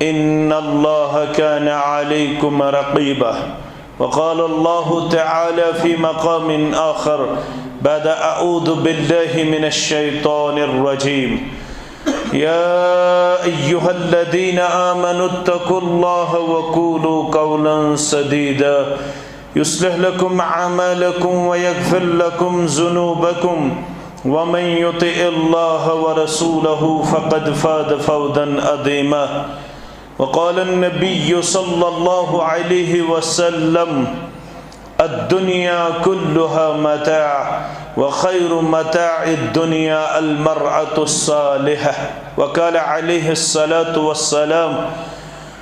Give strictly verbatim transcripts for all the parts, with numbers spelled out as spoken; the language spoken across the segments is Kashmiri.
إن الله كان عليكم رقيبا. وقال الله تعالى في مقام آخر بعد أعوذ بالله من الشيطان الرجيم: يا أيها الذين آمنوا اتقوا الله وقولوا قولا سديدا يصلح لكم أعمالكم ويغفر لكم ذنوبكم ومن يطع الله ورسوله فقد فاز فوزا عظيما. وقال النبي صلى الله عليه وسلم: الدنيا كلها متاع وخير متاع الدنيا المرأة الصالحة. وقال عليه الصلاة والسلام: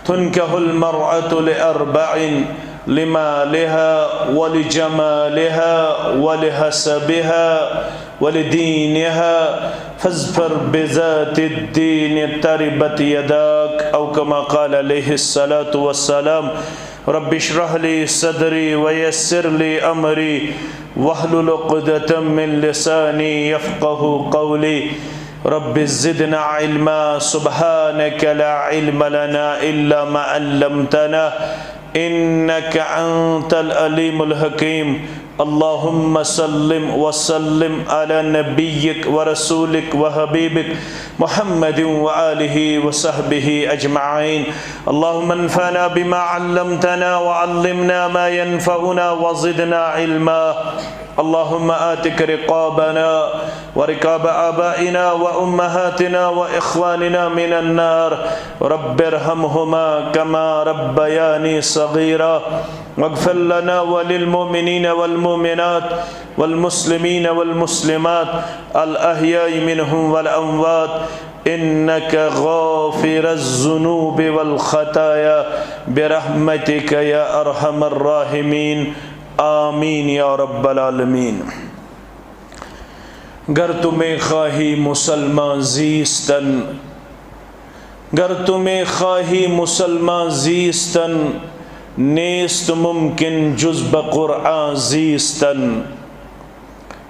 تنكح المرأة لأربع: لمالها ولجمالها ولحسبها ولدينها فاظفر بذات الدين تربت يداك، أو كما قال عليه الصلاة والسلام. رب اشرح لي صدري ويسر لي أمري واحلل عقدة من لساني يفقه قولي. رب زدنا علما، سبحانك لا علم لنا إلا ما علمتنا، إنك أنت العليم الحكيم. اللهم صل وسلم على نبيك ورسولك وحبيبك محمد وآله وصحبه أجمعين. اللهم انفعنا بما علمتنا وعلمنا ما ينفعنا وزدنا علما. اللهم آتك رقابنا ورقاب آبائنا وأمهاتنا وإخواننا من النار. رب ارحمهما كما ربياني صغيرا. واغفر لنا وللمؤمنين والمؤمنات والمسلمين والمسلمات الأحياء منهم والأموات إنك غافر الذنوب والخطايا برحمتك يا أرحم الراحمين. آمين يا رب العالمين. گر تو میں خواہی مسلمان زیستن، گر تو میں خواہی مسلمان زیستن، نیست ممکن جز بہ قرآن زیستن۔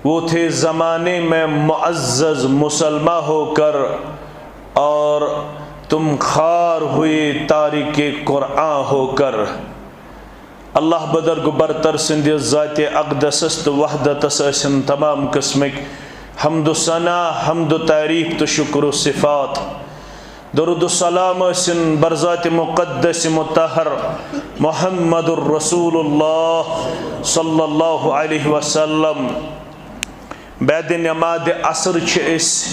وہ تھے زمانے میں معزز مسلمان ہو کر، اور تم خوار ہوئے تارک قرآن ہو کر۔ اللہ بدرگ برتر سٕنٛدِ ذاتِ اقدسس تہٕ وحدتس ٲسِن تمام قٕسمٕکۍ حمد و ثنا، حمد و تعریف تہٕ شکر و صفات۔ درود و سلام ٲسِن برذاتِ مقدس مطہر محمد الرسول اللہ صلی اللہ علیہ وسلم۔ بعد نماز عصر چھِ أسۍ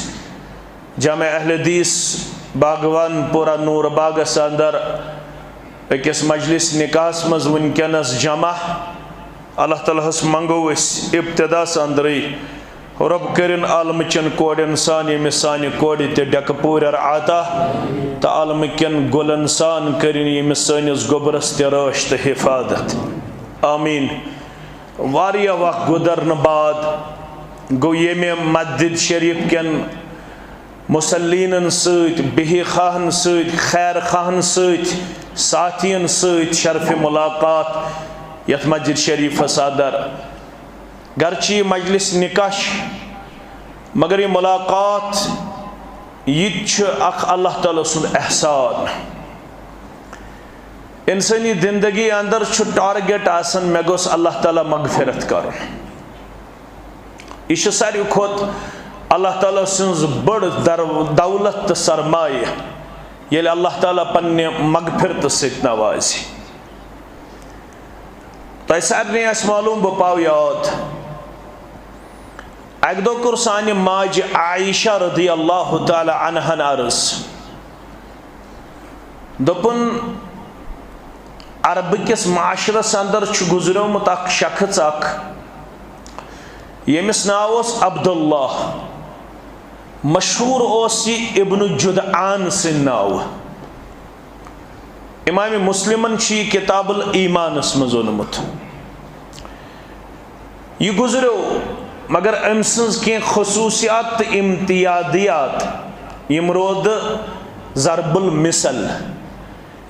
جامع اہل حدیث باغوان پورہ نور باغس اندر أکِس مجلس نکاحس منٛز وٕنکیٚنس جمع۔ اللہ تعالیٰ ہس منگو أسۍ ابتداس اندرٕے، رۄب کٔرِن عالمہٕ چٮ۪ن کورٮ۪ن سان ییٚمِس سانہِ کورِ تہِ ڈٮ۪کہٕ پوٗرٮ۪ر عطا، تہٕ عالمہٕ کٮ۪ن گُلن سان کٔرِن ییٚمِس سٲنِس گوٚبرس تہِ رٲچھ تہٕ حفاظت۔ آمین۔ واریاہ وقت گُزرنہٕ بعد گوٚو ییٚمہِ مسجد شریف کٮ۪ن مصلینن سۭتۍ، بِہِہ خواہن سۭتۍ، خیر خواہن سۭتۍ، ساتھین سۭتۍ شرف ملاقات یتھ مسجد شریفس اندر۔ گرچہ یہ مجلس نکاح چھِ، مگر یہ ملاقات، یہ تہِ چھُ اکھ اللہ تعالیٰ سُنٛد احسان۔ انسٲنی زندگی اندر چھُ ٹارگیٹ آسان، مےٚ گوٚژھ اللہ تعالیٰ مغفرت کرُن۔ یہِ چھُ ساروی کھۄتہٕ اللہ تعالیٰ سٕنٛز بٔڑ در-، دولت تہٕ سرمایہ، ییٚلہِ اللہ تعالیٰ پننہِ مغفرتہٕ سۭتۍ نوازِ۔ تۄہہِ سارنٕے آسہِ معلوم، بہٕ پاو یاد، اکہِ دۄہ کوٚر سانہِ ماجہِ عائشہ رضی اللہ تعالیٰ عنہن عرض۔ دوٚپُن، عربہٕ کِس معاشرس اندر چھُ گُزریومُت اکھ شخص اکھ، ییٚمِس ناو اوس عبداللہ، مشہوٗر اوس یہِ ابن جدعان سٕنٛدِ ناوٕ۔ امام مسلمن چھُ یہِ کتاب الایمانس منٛز اوٚنمُت۔ یہِ گُزریو، مگر أمۍ سٕنٛز کینٛہہ خصوٗصیات تہٕ امتیازیات، یِم روزٕ ضرب المثل،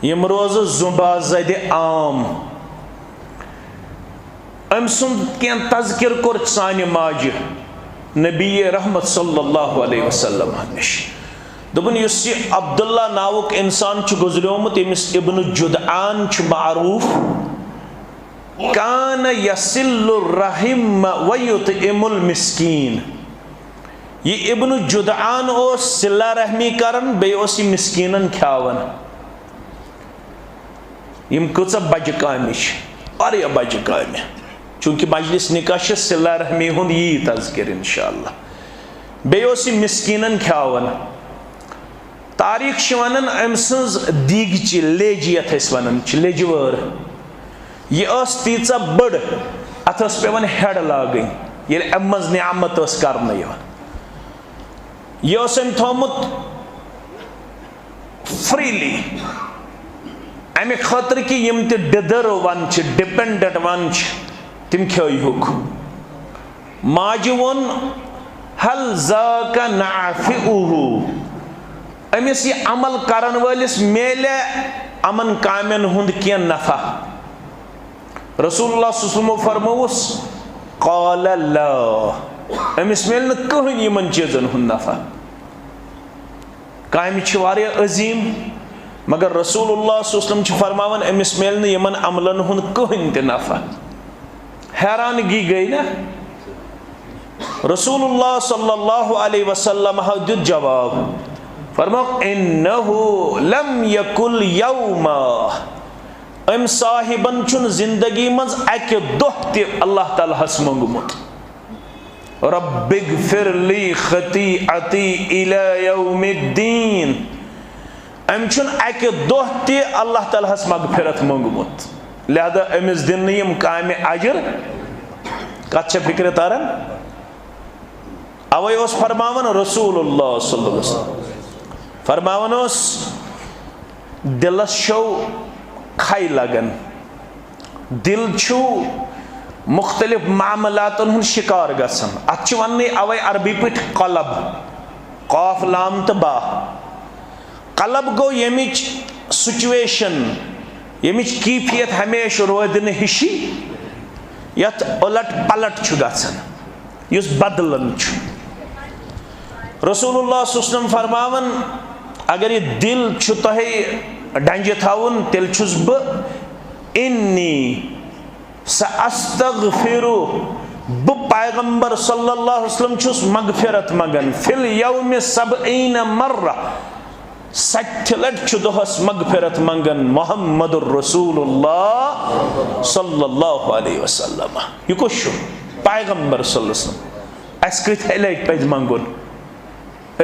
یِم روزٕ زُبا زدِ عام۔ أمۍ سُنٛد کینٛہہ تذکر کوٚر سانہِ ماجہِ نبی رحمت صلی اللہ علیہ وسلم نِش۔ دوٚپُن، یُس یہِ عبداللہ ناوُک اِنسان چھُ گُزریومُت، ییٚمِس ابن جدعان چھُ معروف، کان یصل الرحم و یطعم المسکین۔ یہِ ابن جدعان اوس صلہ رحمی کران، بیٚیہِ اوس یہِ مسکیٖنن کھیاوان۔ یِم کۭژاہ بجہِ کامہِ چھِ، واریاہ بجہِ کامہِ۔ چوٗنٛکہِ مجلس نکاح چھِ صلہ رحمی ہُنٛد یی تذکر انشاءاللہ۔ بیٚیہِ اوس یہِ مسکیٖنن کھیاوان۔ تاریخ چھِ ونان، أمۍ سٕنٛز دیٖگچہِ، لیجہِ یتھ أسۍ ونان چھِ، لیجہِ وٲر، یہِ ٲس تیٖژاہ بٔڑ، اتھ ٲس پٮ۪وان ہیٚڈ لاگٕنۍ، ییٚلہِ امہِ منٛز نعمت ٲس کرنہٕ یِوان۔ یہِ اوس أمۍ تھوٚومُت فریلی، امہِ خٲطرٕ کہِ یِم تہِ دِدٕر ون چھِ، ڈِپینڈنٹ ون چھِ، تِم کھیٲیہُکھ۔ ماجہِ ووٚن، "هل ذاک نافعہ"، أمِس یہِ عمل کرن وٲلِس میلہِ یِمن کامٮ۪ن ہُنٛد کینٛہہ نفع؟ رسول اللہ صلی اللہ علیہ وسلمو فرمووُس، "قال لا"، أمِس میلہِ نہٕ کٕہٕنۍ یِمن چیٖزن ہُنٛد نفع۔ کامہِ چھِ واریاہ عظیٖم، مگر رسول اللہ صلی اللہ علیہ وسلم چھِ فرماوان، أمِس میلہِ نہٕ یِمن عملن ہُنٛد کٕہٕنۍ تہِ نفع۔ حیرانگی گٔے نا؟ رسول اللہ صلی اللہ علیہ وسلم دیُت جواب، فرمووُکھ، "انہ لم یقل یوما"، أمۍ صاحبن چھُنہٕ زندگی منٛز اکہِ دۄہ تہِ اللہ تعالیٰ ہس منٛگمُت، "رب اغفر لی خطیئتی الی یوم الدین"۔ أمۍ چھُنہٕ اکہِ دۄہ تہِ اللہ تعالیٰ ہس مغفرت منٛگمُت، لہذا أمِس دِن نہٕ یِم کامہِ اجر۔ کتھ چھےٚ فکرِ تران؟ اوے اوس فرماوان رسول اللہ صلی اللہ علیہ وسلم، فرماوان اوس، دِلس چھو کھے لگان، دِل چھُ مختلف معاملاتن ہُنٛد شکار گژھان۔ اتھ چھِ وننٕے اوے عربی پٲٹھۍ قلب، قاف لام تہٕ با۔ قلب گوٚو ییٚمِچ سچویشن، ییٚمِچ کیفیت ہمیشہِ روزِ نہٕ ہِشی، یتھ اُلٹ پلٹ چھُ گژھان، یُس بدلان چھُ۔ رسول اللہ صلی اللہ علیہ وسلم فرماوان، اگر یہِ دِل چھُ تۄہہِ ڈنجہِ تھاوُن، تیٚلہِ چھُس بہٕ، انی سأستغفر، بہٕ پیغمبر صلی اللہ علیہ وسلم چھُس مغفرت منگان، فی الیوم سبعین مرہ، ستہِ لٹہِ چھُ دۄہس مغفرت منگان محمد رسول اللہ صلی اللہ علیہ وسلم۔ یہِ کُس چھُ؟ پیغمبر صلی اللہ علیہ وسلم۔ اسہِ کۭتہِ لٹہِ پزِ منگُن؟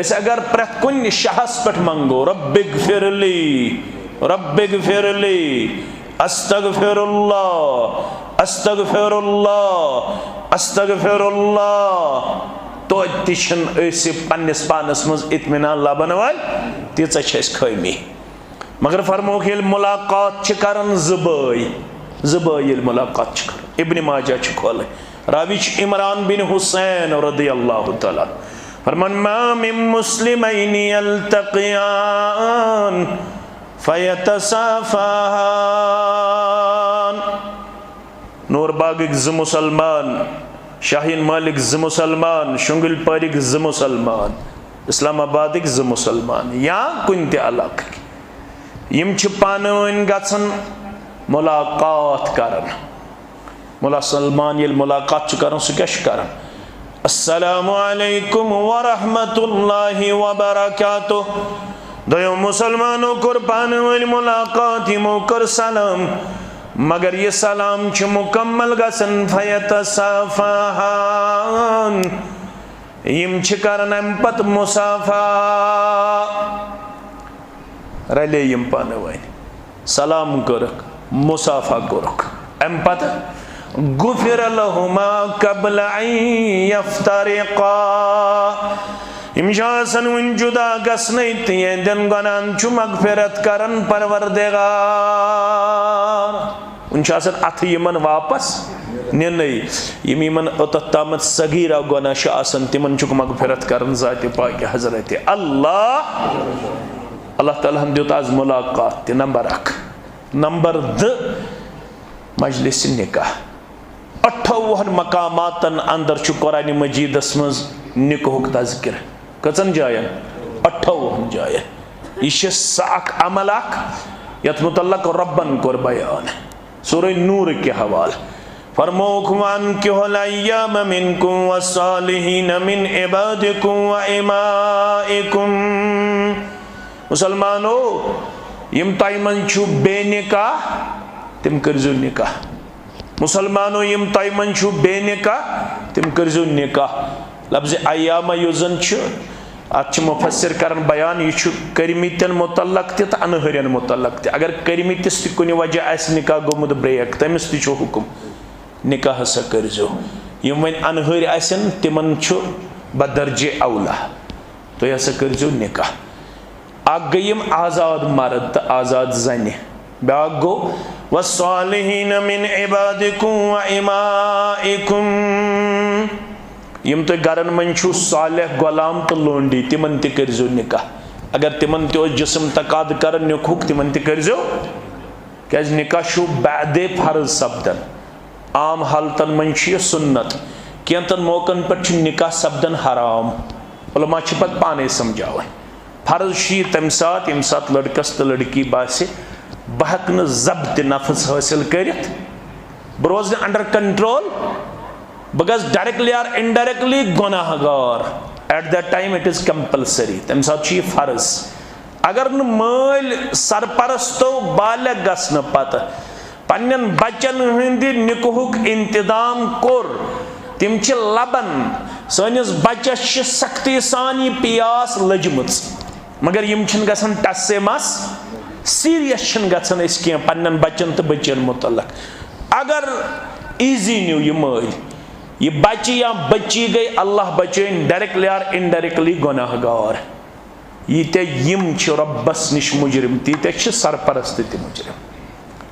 أسۍ اگر پرٛٮ۪تھ کُنہِ شاہس پٮ۪ٹھ منگو، "رب اغفر لی، رب اغفر لی، استغفر اللہ، استغفر اللہ، استغفر اللہ"، توتہِ تہِ چھِنہٕ أسۍ پننِس پانس منٛز اطمینان لبن وٲلۍ، تیٖژاہ چھِ اَسہِ خٲمی۔ مگر فرمووُکھ، ییٚلہِ ملاقات چھِ کران زٕ بٲے، زٕ بٲے ییٚلہِ ملاقات چھِ کران، ابن ماجہ چھُ کھولٕنۍ، راوی چھُ عمران بن حسین رضی اللہ تعالیٰ عنہ۔ فرمان، "ما من مسلمین یلتقیان فیتصافحان۔" نور باغٕکۍ زٕ مُسلمان، شاہین مالٕکۍ زٕ مُسلمان، شُنٛگٕلۍ پٲرِکۍ زٕ مُسلمان، اسلام آبادٕکۍ زٕ مُسلمان یا کُنہِ تہِ علاقٕکۍ، یِم چھِ پانہٕ ؤنۍ گژھان ملاقات کران۔ ملا سلمان ییٚلہِ ملاقات چھُ کران، سُہ کیٛاہ چھُ کران؟ "السلام علیکم ورحمۃ اللہ وبرکاتہ۔" دۄیو مُسلمانو کوٚر پانہٕ ؤنۍ ملاقات، یِمو کٔر سلام، مگر یہِ سلام چھُ مُکمل گژھان، فیتصافحان، یِم چھِ کران اَمہِ پتہٕ مصافحہ۔ رلے یِم پانہٕ ؤنۍ، سلام کٔرٕکھ، مصافحہ کوٚرُکھ۔ اَمہِ پتہٕ، "غفر لہما قبل ان یفترقا"، یِم چھِ آسان وُنہِ جُدا گژھنٕے تہٕ یِہنٛدٮ۪ن گۄناہن چھُ مغفرت کران پروردگار۔ وُنہِ چھُ آسان اَتھٕ یِمن واپس نِنٕے۔ یِم یِمن اوٚتتھ تامَتھ صغیرہ گۄناہ چھُ آسان، تِمن چھُکھ مغفرت کران ذاتِ پاکہِ حضرت اللہ۔ اللہ تعالیٰ ہن دیُت آز ملاقات تہِ، نمبر اکھ۔ نمبر دہ، مجلس نکاح۔ اَٹھووُہن مقاماتن اندر چھُ قرآن مجیدس منٛز نکاحُک تذکرٕ۔ کٔژن جاین؟ ٹھوہن جاین۔ یہ چھِ سۄ اکھ عمل اکھ یتھ متعلق رۄبن کوٚر بیان سورہ نور کہِ حوالہٕ۔ فرمووُکھ، "وانکحوا الایام منکم والصالحین من عبادکم و امائکم۔" مسلمانو، یم تۄہہِ منٛز چھُ بے نکاح، تِم کٔرزیو نکاح۔ مسلمانو، یم تۄہہِ منٛز چھُ بے نکاح، تِم کٔرزیو نکاح۔ لفظ ایامہ یُس زن چھُ، اتھ چھِ مفسر کران بیان، یہِ چھُ کٔرمٕتٮ۪ن متعلق تہِ تہٕ انہٲرٮ۪ن متعلق تہِ۔ اگر کٔرمٕتِس تہِ کُنہِ وجہ آسہِ نکاح گوٚمُت break، تٔمِس تہِ چھُ حکم، نکاح ہسا کٔرزیو۔ یم وۄنۍ انہٲرۍ آسن، تِمن چھُ بدرجہ اولا، تُہۍ ہسا کٔرزیو نکاح۔ اکھ گٔے یم آزاد مرد تہٕ آزاد زنہِ، بیاکھ گوٚو، "والصالحین من عبادکم و امائکم۔" یم تۄہہِ گرن منٛز چھُو صالح غلام تہٕ لونڈی، تِمن تہِ کٔرزیو نکاح۔ اگر تِمن تہِ اوس جسم تقاضہٕ کران نکاحُک، تِمن تہِ کٔرزیو، کیازِ نکاح چھُ بعد فرض سپدان۔ عام حالتن منٛز چھُ یہِ سنت، کینٛژن موقعن پٮ۪ٹھ چھُ نکاح سپدان حرام۔ علماء چھِ پتہٕ پانے سمجھاوان۔ فرض چھُ یہِ تمہِ ساتہٕ، ییٚمہِ ساتہٕ لڑکس تہٕ لڑکی باسہِ، بہٕ ہٮ۪کہٕ نہٕ ضبط نفس حٲصِل کٔرِتھ، بہٕ روزٕ نہٕ under control، بہٕ گژھٕ directly or indirectly گۄناہ گار۔ At that time it is compulsory، تمہِ ساتہٕ چھُ یہِ فرض۔ اگر نہٕ مٲلۍ سرپرستو بالغ گژھنہٕ پتہٕ پننٮ۪ن بچن ہٕنٛدِ نکاحُک انتظام کوٚر، تِم چھِ لبن، "سٲنِس بچس چھِ سختی سان یہِ پیاس لٔجمٕژ"، مگر یِم چھِنہٕ گژھان ٹس سے مس، serious چھِنہٕ گژھان أسۍ کینٛہہ پننٮ۪ن بچن تہٕ بچین متعلق۔ اگر easy نیو یہِ مٲلۍ، یہِ بچہِ یا بچی گٔے، اللہ بچٲیِن، directly or indirectly گۄناہ گار۔ ییٖتیٛاہ یِم چھِ رۄبس نِش مُجرِم، تیٖتیٛاہ چھِ سرپرست تہِ مُجرِم۔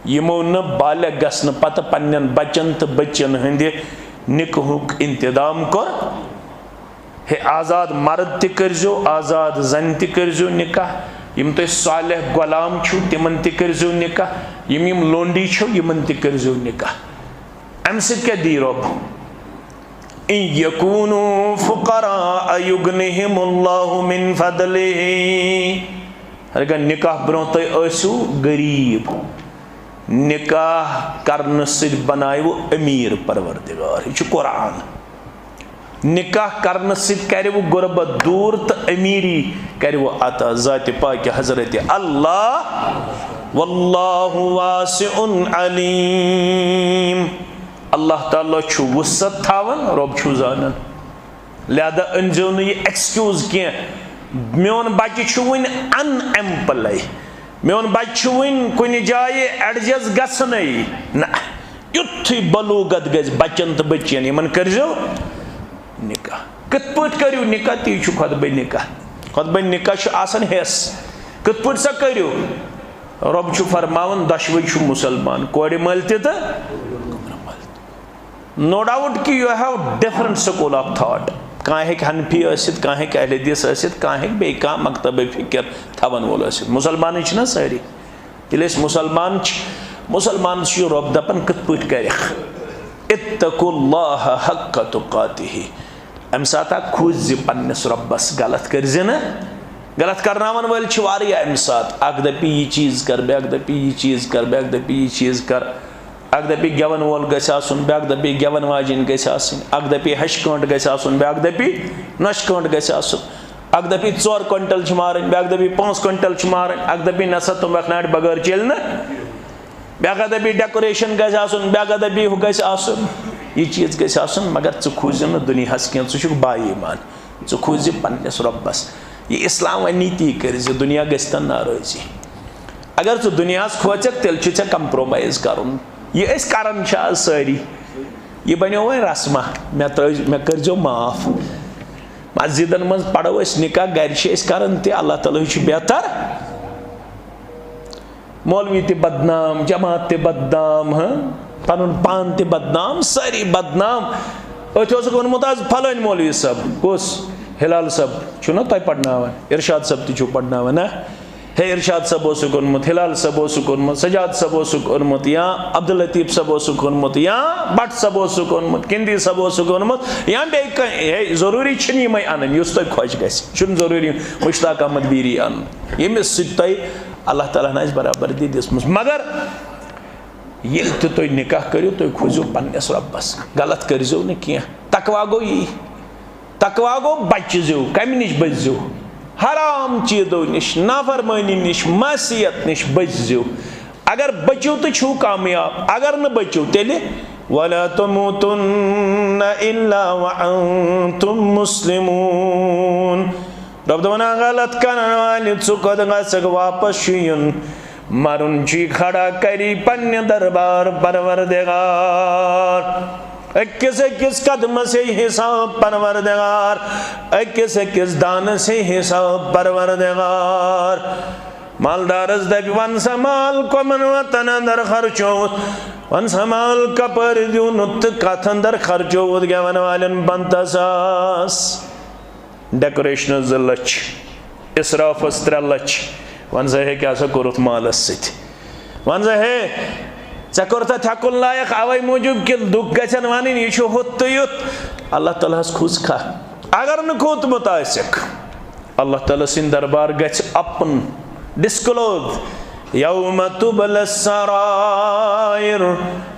یِمو نہٕ بالغ گژھنہٕ پتہٕ پننٮ۪ن بچن تہٕ بچین ہٕنٛدِ نکاحُک انتظام کوٚر۔ ہے، آزاد مرد تہِ کٔرزیو، آزاد زنہِ تہِ کٔرزیو نکاح۔ یِم تۄہہِ صالح غلام چھِو، تِمن تہِ کٔرزیو نکاح۔ یِم یِم لونڈی چھِو، یِمن تہِ کٔرزیو نکاح۔ امہِ سۭتۍ کیٛاہ دی رۄب؟ "ان یکونوا فقراء یغنہم اللہ من فضلہ۔" اگر نکاح برونٛہہ تُہۍ ٲسِو غریب، نکاح کرنہٕ سۭتۍ بنایوٕ امیر پروردگار۔ یہِ چھُ قرآن۔ نکاح کرنہٕ سۭتۍ کرِوٕ غربت دور تہٕ امیری کرِوٕ عطا ذاتِ پاکہِ حضرت اللہ۔ واللہ واسع علیم۔ اللہ تعالیٰ چھُ وسعت تھاوان، رۄب چھُ زانان۔ لہذا أنزیو نہٕ یہِ excuse کینٛہہ، "میون بچہِ چھُ وُنہِ unemployed، میون بچہِ چھُ وُنہِ کُنہِ جایہِ adjust گژھنَے۔" نہ، یُتھُے بلوغت گژھِ بچن تہٕ بچین، یِمن کٔرزیو نکاح۔ کِتھ پٲٹھۍ کٔرِو نکاح؟ تی چھُ خطبہ نکاح۔ خطبہ نکاح چھُ آسان حصہٕ۔ کِتھ پٲٹھۍ سا کٔرِو؟ رۄب چھُ فرماوان، دۄشوے چھُ مسلمان، کورِ مٲلۍ تہِ تہٕ کورِ مٲلۍ تہِ۔ No doubt کہِ you have different school of thought۔ کانٛہہ ہیٚکہِ حنفی ٲسِتھ، کانٛہہ ہیٚکہِ اہل حدیث ٲسِتھ، کانٛہہ ہیٚکہِ بیٚیہِ کانٛہہ مکتبہ فکر تھاوَن وول ٲسِتھ۔ مسلمانٕے چھِنہ سٲری؟ ییٚلہِ أسۍ مسلمان چھِ، مسلمانس چھُ رۄب دپان کِتھ پٲٹھۍ کرِ؟ "اتقوا اللہ حق تقاتہ۔" امہِ ساتہٕ ہا کھوٗژ زِ پننِس رۄبس، غلط کٔرۍ زِ نہٕ۔ غلط کرناون وٲلۍ چھِ واریاہ امہِ ساتہٕ۔ اکھ دپہِ یہِ چیٖز کر، بیٛاکھ دپہِ یہِ چیٖز کر، بیٛاکھ دپہِ یہِ چیٖز کر۔ اکھ دپہِ گٮ۪ون وول گژھِ آسُن، بیٛاکھ دپہِ گٮ۪ون واجِنۍ گژھِ آسٕنۍ۔ اکھ دپہِ ہشہِ کٲنٛٹہٕ گژھِ آسُن، بیٛاکھ دپہِ نۄشہِ کٲنٛٹہٕ گژھِ آسُن۔ اکھ دپہِ ژور کوینٹل چھِ مارٕنۍ، بیٛاکھ دپہِ پانٛژھ کوینٹل چھِ مارٕنۍ۔ اکھ دپہِ نسا تُمبکھ نارِ بغٲر چیلہِ نہٕ۔ بیٛاکھ ہا دَپہِ decoration گژھِ آسُن، بیٛاکھ ہا دَپہِ ہُہ گژھِ آسُن، یہِ چیٖز گژھِ آسُن، مگر ژٕ کھوٗژ زِ نہٕ دُنیاہَس کینٛہہ، ژٕ چھُکھ با ایٖمان، ژٕ کھوٗژ زِ پنٛنِس رۄبَس۔ یہِ اِسلام وَنہِ تی کٔرۍ زِ دُنیا گژھِ تَن ناراضی۔ اگر ژٕ دُنیاہَس کھوژَکھ، تیٚلہِ چھُ ژےٚ compromise کَرُن۔ یہِ أسۍ کَران چھِ آز سٲری، یہِ بَنیو وۄنۍ رسمہ، مےٚ ترٛٲوۍ، مےٚ کٔرۍزیو معاف۔ مسجدن منٛز پَرو أسۍ نِکاح، گَرِ چھِ أسۍ کَران تہِ، اللہ تعالیٰ ہٕے چھُ بہتر۔ مولوی تہِ بدنام، جماعت تہِ بدنام، ہاں، پنُن پان تہِ بدنام، سٲری بدنام۔ أتھۍ اوسُکھ ووٚنمُت آز فلٲنۍ مولوی صٲب، کُس؟ ہلال صٲب چھُو نا تۄہہِ پرناوان، ارشاد صٲب تہِ چھُو پرناوان، ہاں؟ ہے، ارشاد صٲب اوسُکھ اوٚنمُت، ہلال صٲب اوسُکھ اوٚنمُت، سجاد صٲب اوسُکھ اوٚنمُت، یا عبداللطیف صٲب اوسُکھ اوٚنمُت، یا بٹ صٲب اوسُکھ اوٚنمُت، کندی صٲب اوسُکھ اوٚنمُت، یا بیٚیہِ کانٛہہ۔ ہے، ضروٗری چھِنہٕ یِمے اَنٕنۍ، یُس تۄہہِ خۄش گژھِ۔ چھُنہٕ ضروٗری مشتاق احمد بیٖری اَنُن، ییٚمِس سۭتۍ تۄہہِ اللہ تعالیٰ ہن آسہِ برابردی دِژمٕژ۔ مگر ییٚلہِ تہِ تُہۍ نکاح کٔرِو، تُہۍ کھوٗژِو پننِس رۄبس، غلط کٔرۍزیو نہٕ کینٛہہ۔ تقویٰ گوٚو یی۔ تقویٰ گوٚو بچزیو، کمہِ نِش بچزیو؟ حرام چیٖزو نِش، نافرمٲنی نِش، معصیت نِش بچزیو۔ اگر بچِو تہٕ چھِو کامیاب، اگر نہٕ بچِو تیٚلہِ وَلَا تَمُوتُنَّ إِلَّا وَأَنْتُمْ مُسْلِمُونَ۔ رب دَپان، غلط کرن والہِ، ژٕ کوٚت گژھکھ؟ واپس چھُ یُن، مرُن چھُے کھڑا کری پننہِ دربار پروردگار۔ أکِس أکِس قدمس ہے حساب پروردگار، أکِس أکِس دانس ہے حساب پروردگار۔ مالدارس دپہِ، ون سا مال کمن وتن اندر خرچووُتھ، ون سا مال کپٲرۍ دیُن تہٕ کتھ اندر خرچووُتھ، گٮ۪ون والٮ۪ن پنٛژاہ ساس۔ ڈیکوریشنس زٕ لچھ، اسرافس ترٛےٚ لچھ۔ ون سا ہے، کیٛاہ سا کوٚرُتھ مالس سۭتۍ؟ ون سا ہے، ژےٚ کوٚرتھ اتھ ہٮ۪کُن لایق اوے موٗجوٗب کہِ لُکھ گژھن ونٕنۍ، یہِ چھُ ہُتھ تہٕ یُتھ۔ اللہ تعالیٰ ہس کھوٗژکھا؟ اگر نہٕ کھوٗژمُت آسٮ۪کھ، اللہ تعالیٰ سٕنٛدِ دربار گژھِ اپُن disclose۔ یوم تبل السرائر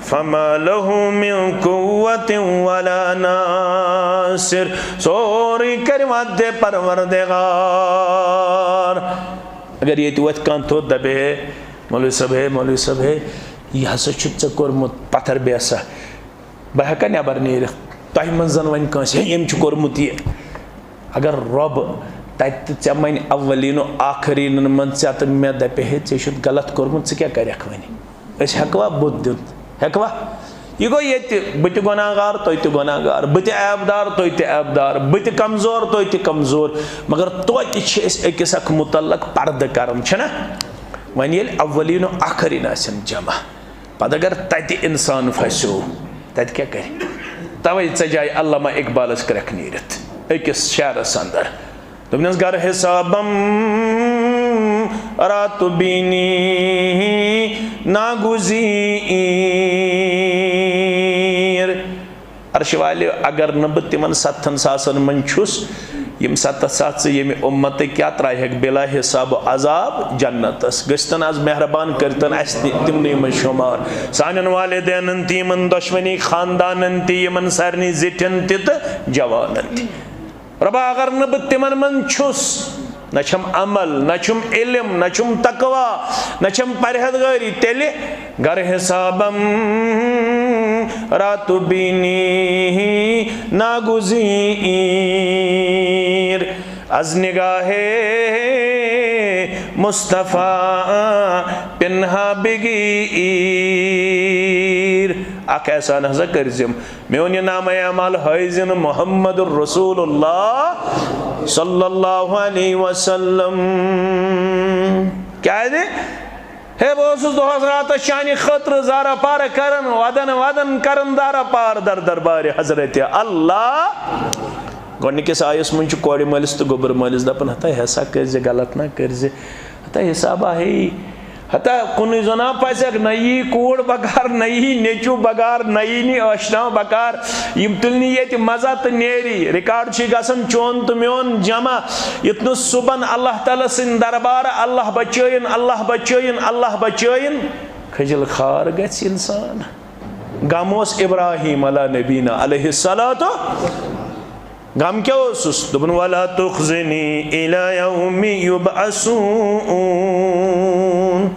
فما له من قوة ولا ناصر۔ سورُے کرِ وعدے پروردگار۔ اگر ییٚتہِ وۄتھِ کانٛہہ تھوٚد دپہِ، ہے مولوی صٲب، ہے مولوی صٲب، ہے، یہِ ہسا چھُ ژےٚ کوٚرمُت پتھر بیسا، بہٕ ہٮ۪کا نٮ۪بر نیٖرِتھ؟ تۄہہِ منٛز زن وۄنۍ کٲنٛسہِ، ہے، ییٚمۍ چھُ کوٚرمُت یہِ۔ اگر رۄب تتہِ تہِ ژےٚ وۄنۍ اولین و آخرینن منٛز ژےٚ تہٕ مےٚ دپہِ، ہے، ژےٚ چھُتھ غلط کوٚرمُت، ژٕ کیٛاہ کرکھ وۄنۍ؟ أسۍ ہٮ۪کوا بُتھ دیُن؟ ہٮ۪کوا؟ یہِ گوٚو ییٚتہِ، بہٕ تہِ گۄناہ گار، تُہۍ تہِ گۄناہ گار، بہٕ تہِ عیب دار، تُہۍ تہِ عیب دار، بہٕ تہِ کمزور، تُہۍ تہِ کمزور۔ مگر توتہِ چھِ أسۍ أکِس اکھ متعلق پردٕ کران، چھِنہ؟ وۄنۍ ییٚلہِ اولین و آخرین آسن جمع، پتہٕ اگر تتہِ انسان پھسیو، تتہِ کیٛاہ کرِ؟ توے ژجایہِ علامہ اقبالس کرٛٮ۪کھ نیٖرِتھ أکِس شعرس اندر۔ دوٚپنس، گر حسابم راتُ بینی ناگزیر۔ عرشہِ والہِ، اگر نہٕ بہٕ تِمن ستتھن ساسن منٛز چھُس، یِم ستتھ ساس ژٕ ییٚمہِ اُمتٕکۍ، کیٛاہ ترٛایہکھ بلا حساب و عذاب جنتس؟ گٔژھتن از مہربان کٔرتن اسہِ تہِ تِمنٕے منٛز شُمار۔ سانٮ۪ن والدینن تہِ، یِمن دۄشوٕنی خاندانن تہِ، یِمن سارنٕے زِٹھٮ۪ن تہِ تہٕ جوانن تہِ۔ رۄبا، اگر نہٕ بہٕ تِمن منٛز چھُس، نہ چھم عمل، نہ چھُم علم، نہ چھُم تقویٰ، نہ چھم پرہیزگٲری، تیٚلہِ گر حسابم راتُ بینی ناگزیر، از نگاہ مصطفیٰ پنہا بگیر۔ اکھ احسان ہسا کٔرزِم، میون یہِ نامہ اعمال ہٲیزِ نہٕ محمد رسول اللہ صلی اللہ علیہ وسلم۔ کیازِ؟ ہے، بہٕ اوسُس دۄہس راتس چانہِ خٲطرٕ زارا پار کران، ودن ودن کران دارا پار در دربارِ حضرت اللہ۔ گۄڈٕنِکِس آیس منٛز چھُ کورِ مٲلِس تہٕ گوٚبُر مٲلِس دپان، ہتا ہسا کٔرزِ، غلط نہ کٔرزِ، ہتا حسابا ہے، ہتا کُنُے زوٚنا پزٮ۪کھ، نہ یی کوٗر بکار، نہ یی نیٚچو بکار، نہ یی نی ٲشناو بکار۔ یِم تُلنہِ ییٚتہِ مزہ تہٕ نیری۔ ریکارڈ چھُ گژھان چون تہٕ میون جمع۔ یُتھ نہٕ صُبحن اللہ تعالیٰ سٕنٛدِ دربارٕ اللہ بچٲیِن، اللہ بچٲیِن، اللہ بچٲیِن، کھجل خوار گژھِ انسان۔ غم اوس ابراہیم علی نبینا علیہ الصلوۃ۔ غم کیٛاہ اوسُس؟ دوٚپُن، ولا تخزنی الی یوم یبعثون۔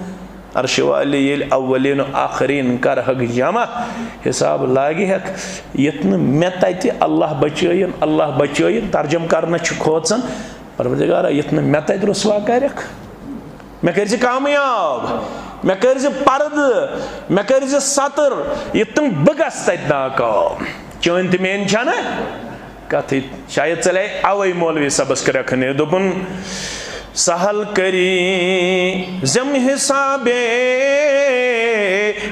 عرشہِ والہِ ییٚلہِ اولین و آخرین کرہکھ جمع، حساب لاگہِ ہکھ، یتھ نہٕ مےٚ تتہِ اللہ بچٲیِن، اللہ بچٲیِن، ترجمہٕ کرنس چھُ کھوژان، پروردگارا، یتھ نہٕ مےٚ تتہِ رسوا کرکھ، مےٚ کٔرزِ کامیاب، مےٚ کٔرزِ پردٕ، مےٚ کٔرزِ ستر، یتھ نہٕ بہٕ گژھٕ تتہِ ناکام۔ چٲنۍ تہٕ میٲنۍ چھنہٕ کتھٕے۔ شاید ژلے اوے مولوی صٲبس کرٛٮ۪کھ نِتھ۔ دوٚپُن، سہل کٔری زم حسابے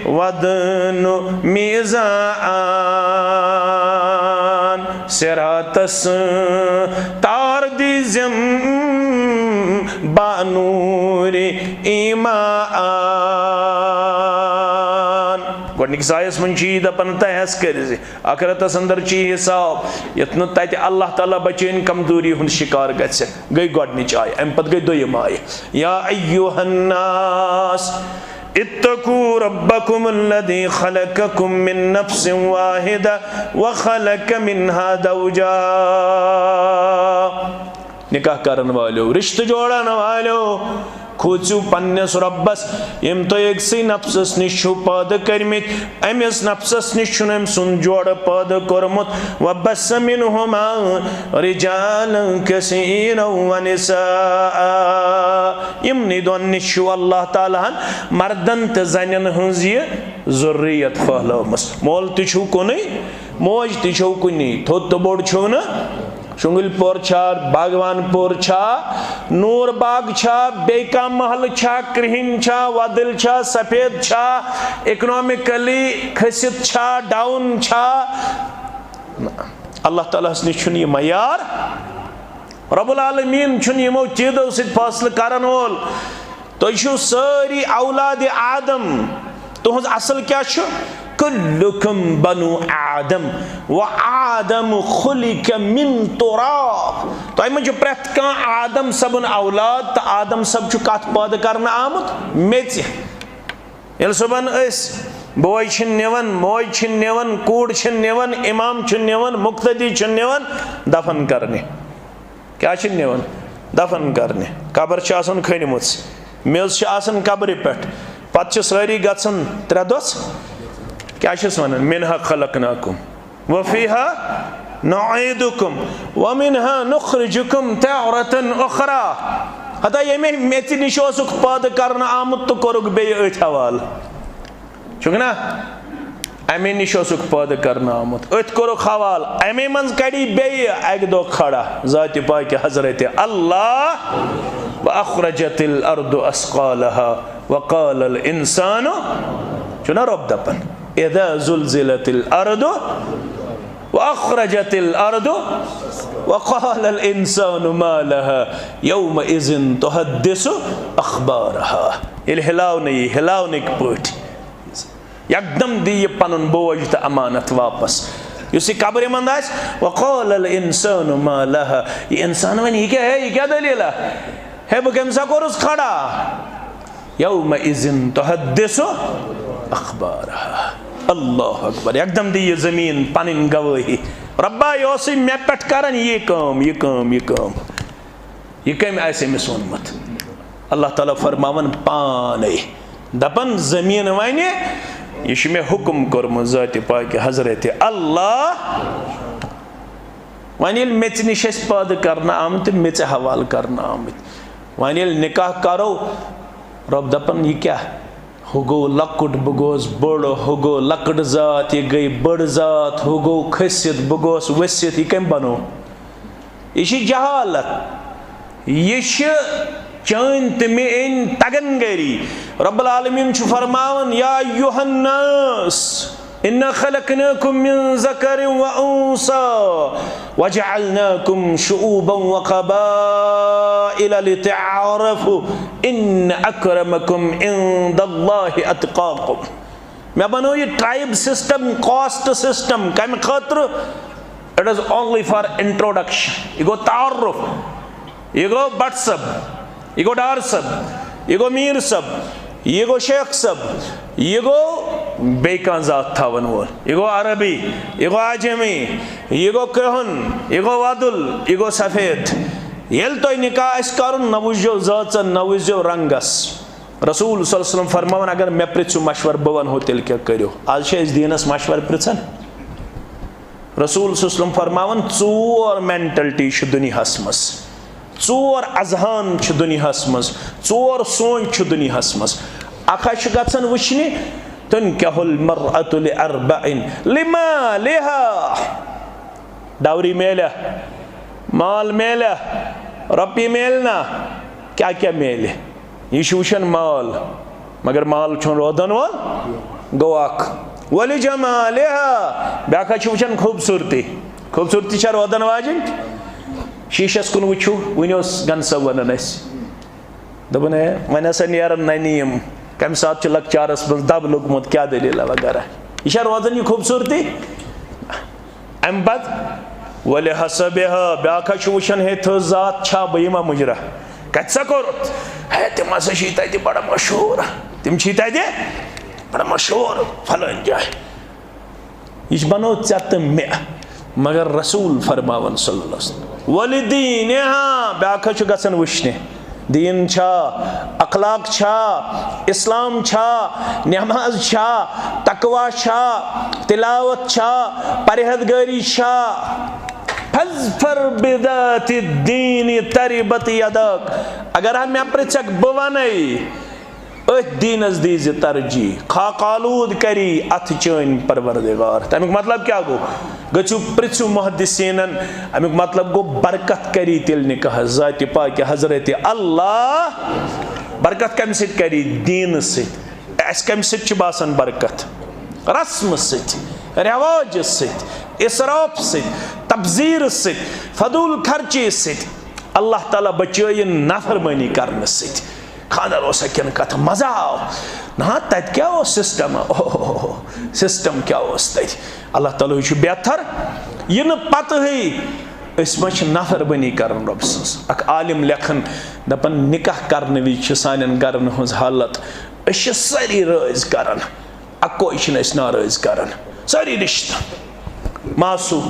ودن میزان، صراطس تار دی زم بانوٗرِ گۄڈٕنِکِس آیس منٛز چھِ یہِ دَپان، تۄہہِ حظ کٔرۍ زِ ٲخرتس اندر چھِ یہِ حساب، یَتھ نہٕ تَتہِ اللہ تعالیٰ بچٲوِن کمزوری ہُنٛد شکار گژھِ۔ گٔے گۄڈٕنِچ آیہِ، اَمہِ پتہٕ گٔے دوٚیِم آیہِ، یا ایُّہَ الناس اتقوا ربکم الذی خلقکم من نفس واحدہ وخلق منها زوجہا۔ نکاح کرن والیو، رشتہٕ جوڑن والیو، کھوژِو پننِس رۄبس، ییٚمۍ تۄہہِ أکسٕے نفسس نِش چھِو پٲدٕ کٔرمٕتۍ، أمِس نفسس نِش چھُنہٕ أمۍ سُنٛد جوڑٕ پٲدٕ کوٚرمُت۔ وبث منہما رجالا کثیرا ونساء۔ یِمنٕے دۄن نِش چھُ اللہ تعالیٰ ہن مردن تہٕ زنٮ۪ن ہٕنٛز یہِ ذُریت پھٔہلٲومٕژ۔ مول تہِ چھُو کُنُے، موج تہِ چھو کُنی، تھوٚد تہٕ بوٚڑ چھو نہٕ۔ شُنٛگٕلۍ پور چھا، باغوان پور چھا، نوٗر باغ چھا، بیٚیہِ کانٛہہ محلہٕ چھا، کرٛہِنۍ چھا، وۄدٕلۍ چھا، سفید چھا، اکنامکلی کھٔسِتھ چھا، ڈاؤن چھا؟ نہ۔ اللہ تعالیٰ ہس نِش چھُنہٕ یہِ معیار۔ رب العالمین چھُنہٕ یِمو چیٖزو سۭتۍ فٲصلہٕ کرن وول۔ تُہۍ چھِو سٲری اولاد آدم۔ تُہنٛز اصل کیٛاہ چھُ؟ کلکم بنو آدم و آدم خلق من تراب۔ تۄہہِ منٛز چھُ پرٛٮ۪تھ کانٛہہ آدم صٲبُن اولاد، تہٕ آدم صٲب چھُ کتھ پٲدٕ کرنہٕ آمُت؟ میٚژِ۔ ییٚلہِ صُبحن أسۍ بوے چھِ نِوان، موج چھِ نِوان، کوٗر چھِ نِوان، امام چھُ نِوان، مقتدی چھُ نِوان دفن کرنہِ۔ کیٛاہ چھِ نِوان؟ دفن کرنہِ۔ قبر چھِ آسان کھٔنِمٕژ، میٚژ چھِ آسان قبرِ پٮ۪ٹھ۔ پتہٕ چھِ سٲری گژھان ترٛےٚ دۄہ۔ کیٛاہ چھِس ونان؟ منها خلقناکم وفیها نعیدکم ومنها نخرجکم تارة اخری۔ ہتا ییٚمے میٚژِ نِش اوسُکھ پٲدٕ کرنہٕ آمُت تہٕ کوٚرُکھ بیٚیہِ أتھۍ حوالہٕ۔ چھُکھ نا؟ اَمے نِش اوسُکھ پٲدٕ کرنہٕ آمُت، أتھۍ کوٚرُکھ حوالہٕ، اَمے منٛز کڑی بیٚیہِ اَکہِ دۄہ کھڑا ذاتِ پاکہِ حضرت اللہ۔ وأخرجت الأرض أثقالها وقال الإنسان، چھُ نا رۄب دپان، إذا زلزلت الأرض وأخرجت الأرض وقال الإنسان ما لها يومئذ تحدث أخبارها۔ ییٚلہِ ہلاونہٕ یی، ہلاونٕکۍ پٲٹھۍ۔ یکدم دی یہِ پنُن بوج تہٕ امانت واپس۔ یُس یہِ قبرِ منٛز آسہِ، وقال الانسان ما لها، یہِ انسان ونہِ، یہِ کیٛاہ ہے، یہِ کیٛاہ دٔلیٖلہ؟ ہے، بہٕ کٔمۍ سا کوٚرُس کھڑا؟ یومئذ تحدث اخبارها۔ اللہ اکبر۔ یکدم دی یہِ زمین پنٕنۍ گوٲہی، رۄبا، یہِ اوسُے مےٚ پٮ۪ٹھ کران یہِ کٲم، یہِ کٲم، یہِ کٲم۔ یہِ کٔمۍ آسہِ أمِس ووٚنمُت؟ اللہ تعالیٰ فرماوان پانے، دپان، زمین ونہِ، یہِ چھُ مےٚ حکم کوٚرمُت ذاتِ پاکہِ حضرت اللہ۔ وۄنۍ ییٚلہِ میٚژِ نِش أسۍ پٲدٕ کرنہٕ آمٕتۍ تہٕ میٚژِ حوالہٕ کرنہٕ آمٕتۍ، وۄنۍ ییٚلہِ نکاح کرو، رۄب دپان، یہِ کیٛاہ؟ ہُہ گوٚو لۄکُٹ، بہٕ گوس بوٚڑ، ہُہ گوٚو لۄکٕٹ ذات، یہِ گٔے بٔڑ ذات، ہُہ گوٚو کھٔسِتھ، بہٕ گوس ؤسِتھ، یہِ کٔمۍ بنوو؟ یہِ چھِ جہالت، یہِ چھِ چٲنۍ تہٕ میٲنۍ تگن گٔری۔ رب العالمین چھُ فرماوان، یا ایھا الناس انا خلقناکم من ذکر و انثی وجعلناکم شعوبا و قبائل لتعارفوا ان اکرمکم عند اللہ اتقاکم۔ مےٚ بنوو یہِ ٹرائب سسٹم، کاسٹ سسٹم۔ کمہِ خٲطرٕ؟ It is only for introduction۔ یہِ گوٚو تعارف، یہِ گوٚو بٹ صٲب، یہِ گوٚو ڈار صٲب، یہِ گوٚو میٖر صٲب، یہِ گوٚو شیخ صٲب، یہِ گوٚو بیٚیہِ کانٛہہ ذات تھاون وول، یہِ گوٚو عربی، یہِ گوٚو عجمی، یہِ گوٚو کرٛہُن، یہِ گوٚو وۄدُل، یہِ گوٚو سفید۔ ییٚلہِ تۄہہِ نکاح آسہِ کرُن، نہ وٕچھزیو ذٲژن، نہ وٕچھزیو رنگس۔ رسول صلی اللہ علیہ وسلم فرماوان، اگر مےٚ پرژھِو مشورٕ، بہٕ ونہو تیٚلہِ کیٛاہ کٔرِو۔ از چھِ أسۍ دیٖنس مشورٕ پرژھان۔ رسول صلی اللہ علیہ وسلم فرماوان، ژور مینٹلٹی چھِ دُنیاہس منٛز، ژور اذہان چھِ دُنیاہس منٛز، ژور سونچ چھِ دُنیاہس منٛز۔ اکھ ہا چھُ گژھان وٕچھنہِ، تنکح المرأة لأربع، لمالها، ڈاوری میلہ، مال میلہ، رۄپیہِ میلہِ نا، کیٛاہ کیٛاہ میلہِ؟ یہِ چھُ وٕچھان مال، مگر مال چھُنہٕ روزن وول، گوٚو اکھ۔ ولجمالها، بیٛاکھ حظ چھُ وٕچھان خوٗبصوٗرتی۔ خوٗبصوٗرتی چھا روزن واجِنۍ؟ شیٖشس کُن وٕچھِو، وٕنہِ اوس گنہٕ صٲب ونان اَسہِ، دوٚپُن، ہے، وۄنۍ ہسا نیرن ننہِ یِم، کمہِ ساتہٕ چھُ لۄکچارس منٛز دب لوٚگمُت، کیٛاہ دٔلیٖلہ وغیرہ۔ یہِ چھا روزان یہِ خوٗبصوٗرتی؟ امہِ پتہٕ، وَلِحَسَبِهَا، بیٛاکھ ہا چھُ وٕچھان، ہے، تھٔز ذات چھا، بہٕ یِما مُجرا؟ کتہِ سا کوٚرُتھ؟ ہے، تِم ہسا چھِ تتہِ بڑٕ مشہوٗر، تِم چھِ تتہِ بڑٕ مشہوٗر فلٲنۍ جایہِ۔ یہِ چھُ بنوو ژےٚ تہٕ مےٚ، مگر رسول فرماوان صلی اللہ علیہ وسلم، وَلِدِیٖنِہَا، بیٛاکھ ہا چھُ گژھان وٕچھنہِ۔ دیٖن چھا، اخلاق چھا، اسلام چھا، نماز چھا، تقوی چھا، تلاوت چھا، پرہیزگٲری چھا؟ فاظفر بذات الدین تربت یداک۔ اگر ہا مےٚ پرژھکھ، بہٕ ونے، أتھۍ دیٖنس دیٖزِ ترجیح، خاک آلود کری اتھ چٲنۍ پروردگار۔ تمیُک مطلب کیٛاہ گوٚو؟ گٔژھِو پرژھِو محدثینن۔ امیُک مطلب گوٚو، برکت کری تیٚلہِ نکاحس، ذاتِ پاکہِ حضرت اللہ۔ برکت کمہِ سۭتۍ کری؟ دیٖنہٕ سۭتۍ۔ اسہِ کمہِ سۭتۍ چھِ باسان برکت؟ رسمہٕ سۭتۍ، رٮ۪واجہٕ سۭتۍ، اسراف سۭتۍ، تبذیٖرٕ سۭتۍ، فضوٗل خرچی سۭتۍ۔ اللہ تعالیٰ بچٲیِن نافرمٲنی کرنہٕ سۭتۍ۔ خانٛدر اوسا کِنہٕ کتھ مزٕ آو؟ نہ، تتہِ کیٛاہ اوس سسٹم؟ اوہ، سسٹم کیٛاہ اوس تتہِ؟ اللہ تعالیٰ ہٕے چھُ بہتر۔ یہِ نہٕ پتہٕے أسۍ ما چھِ نافرمٲنی کران رۄبہٕ سٕنٛز؟ اکھ عالم لیکھان، دپان، نکاح کرنہٕ وِزِ چھِ سانٮ۪ن گرن ہٕنٛز حالت، أسۍ چھِ سٲری رٲضۍ کران، اکوے چھِنہٕ أسۍ ناراض کران۔ سٲری رشتہٕ، ماسوٗ،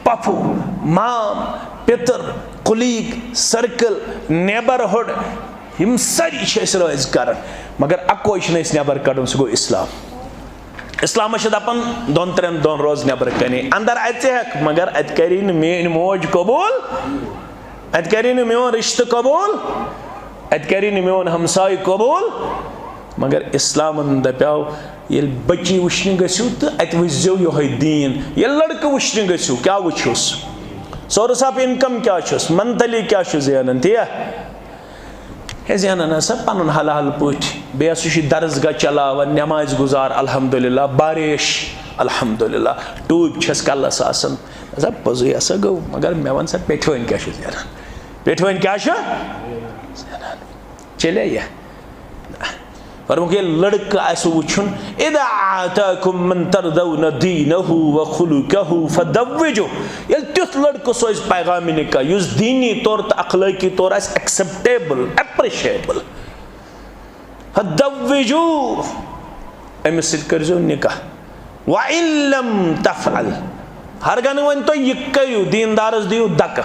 پۄپھوٗ، مام، پِتٕر، کُلیٖگ، سرکل، نیبرہُڈ، یِم سٲری چھِ أسۍ رٲضۍ کران، مگر اکوے چھِنہٕ أسۍ نٮ۪بر کڑان، سُہ گوٚو اسلام۔ اسلامس چھِ دپان، دۄن ترٛٮ۪ن دۄہن روز نٮ۪بر کنے، اندر اژِ ہٮ۪کھ، مگر اتہِ کری نہٕ میٲنۍ موج قبول، اتہِ کری نہٕ میون رشتہٕ قبول، اتہِ کری نہٕ میون ہمسایہِ قبول۔ مگر اسلامن دپیاو، ییٚلہِ بچی وٕچھنہِ گٔژھِو تہٕ اتہِ وٕچھزیو یِہوٚے دیٖن۔ ییٚلہِ لڑکہٕ وٕچھنہِ گٔژھِو، کیٛاہ وٕچھِوس؟ سورس آف انکم کیٛاہ چھُس؟ منتھلی کیٛاہ چھُ زینان؟ تی ہا؟ ہے، زینان ہسا پنُن حلال پٲٹھۍ، بیٚیہِ ہسا چھُ درسگاہ چلاوان، نمازِ گُزار، الحمدللہ، باریش، الحمدللہ، ٹوٗپۍ چھَس کلس آسان۔ ہسا پوٚزُے ہسا گوٚو، مگر مےٚ وَن سا، پیٹھوٲنۍ کیٛاہ چھُ زینان؟ پیٹھوٲنۍ کیٛاہ چھُ زینان؟ چلے یہِ۔ فرمووُکھ، ییٚلہِ لڑکہٕ آسہِ وٕچھُن، اذا آتاکم من ترضون دینہ و خلقہ فزوجوہ، ییٚلہِ تیُتھ لڑکہٕ سوزِ پیغام نکاح، یُس دیٖنی طور تہٕ اخلٲقی طور آسہِ ایکسیپٹیبل، اپریشیبل، فزوجوہ، أمِس سۭتۍ کٔرۍزیو نکاح۔ وان لم تفعل، ہرگاہ نہٕ وۄنۍ تُہۍ یہِ کٔرِو، دیٖندارس دِیِو دکہٕ۔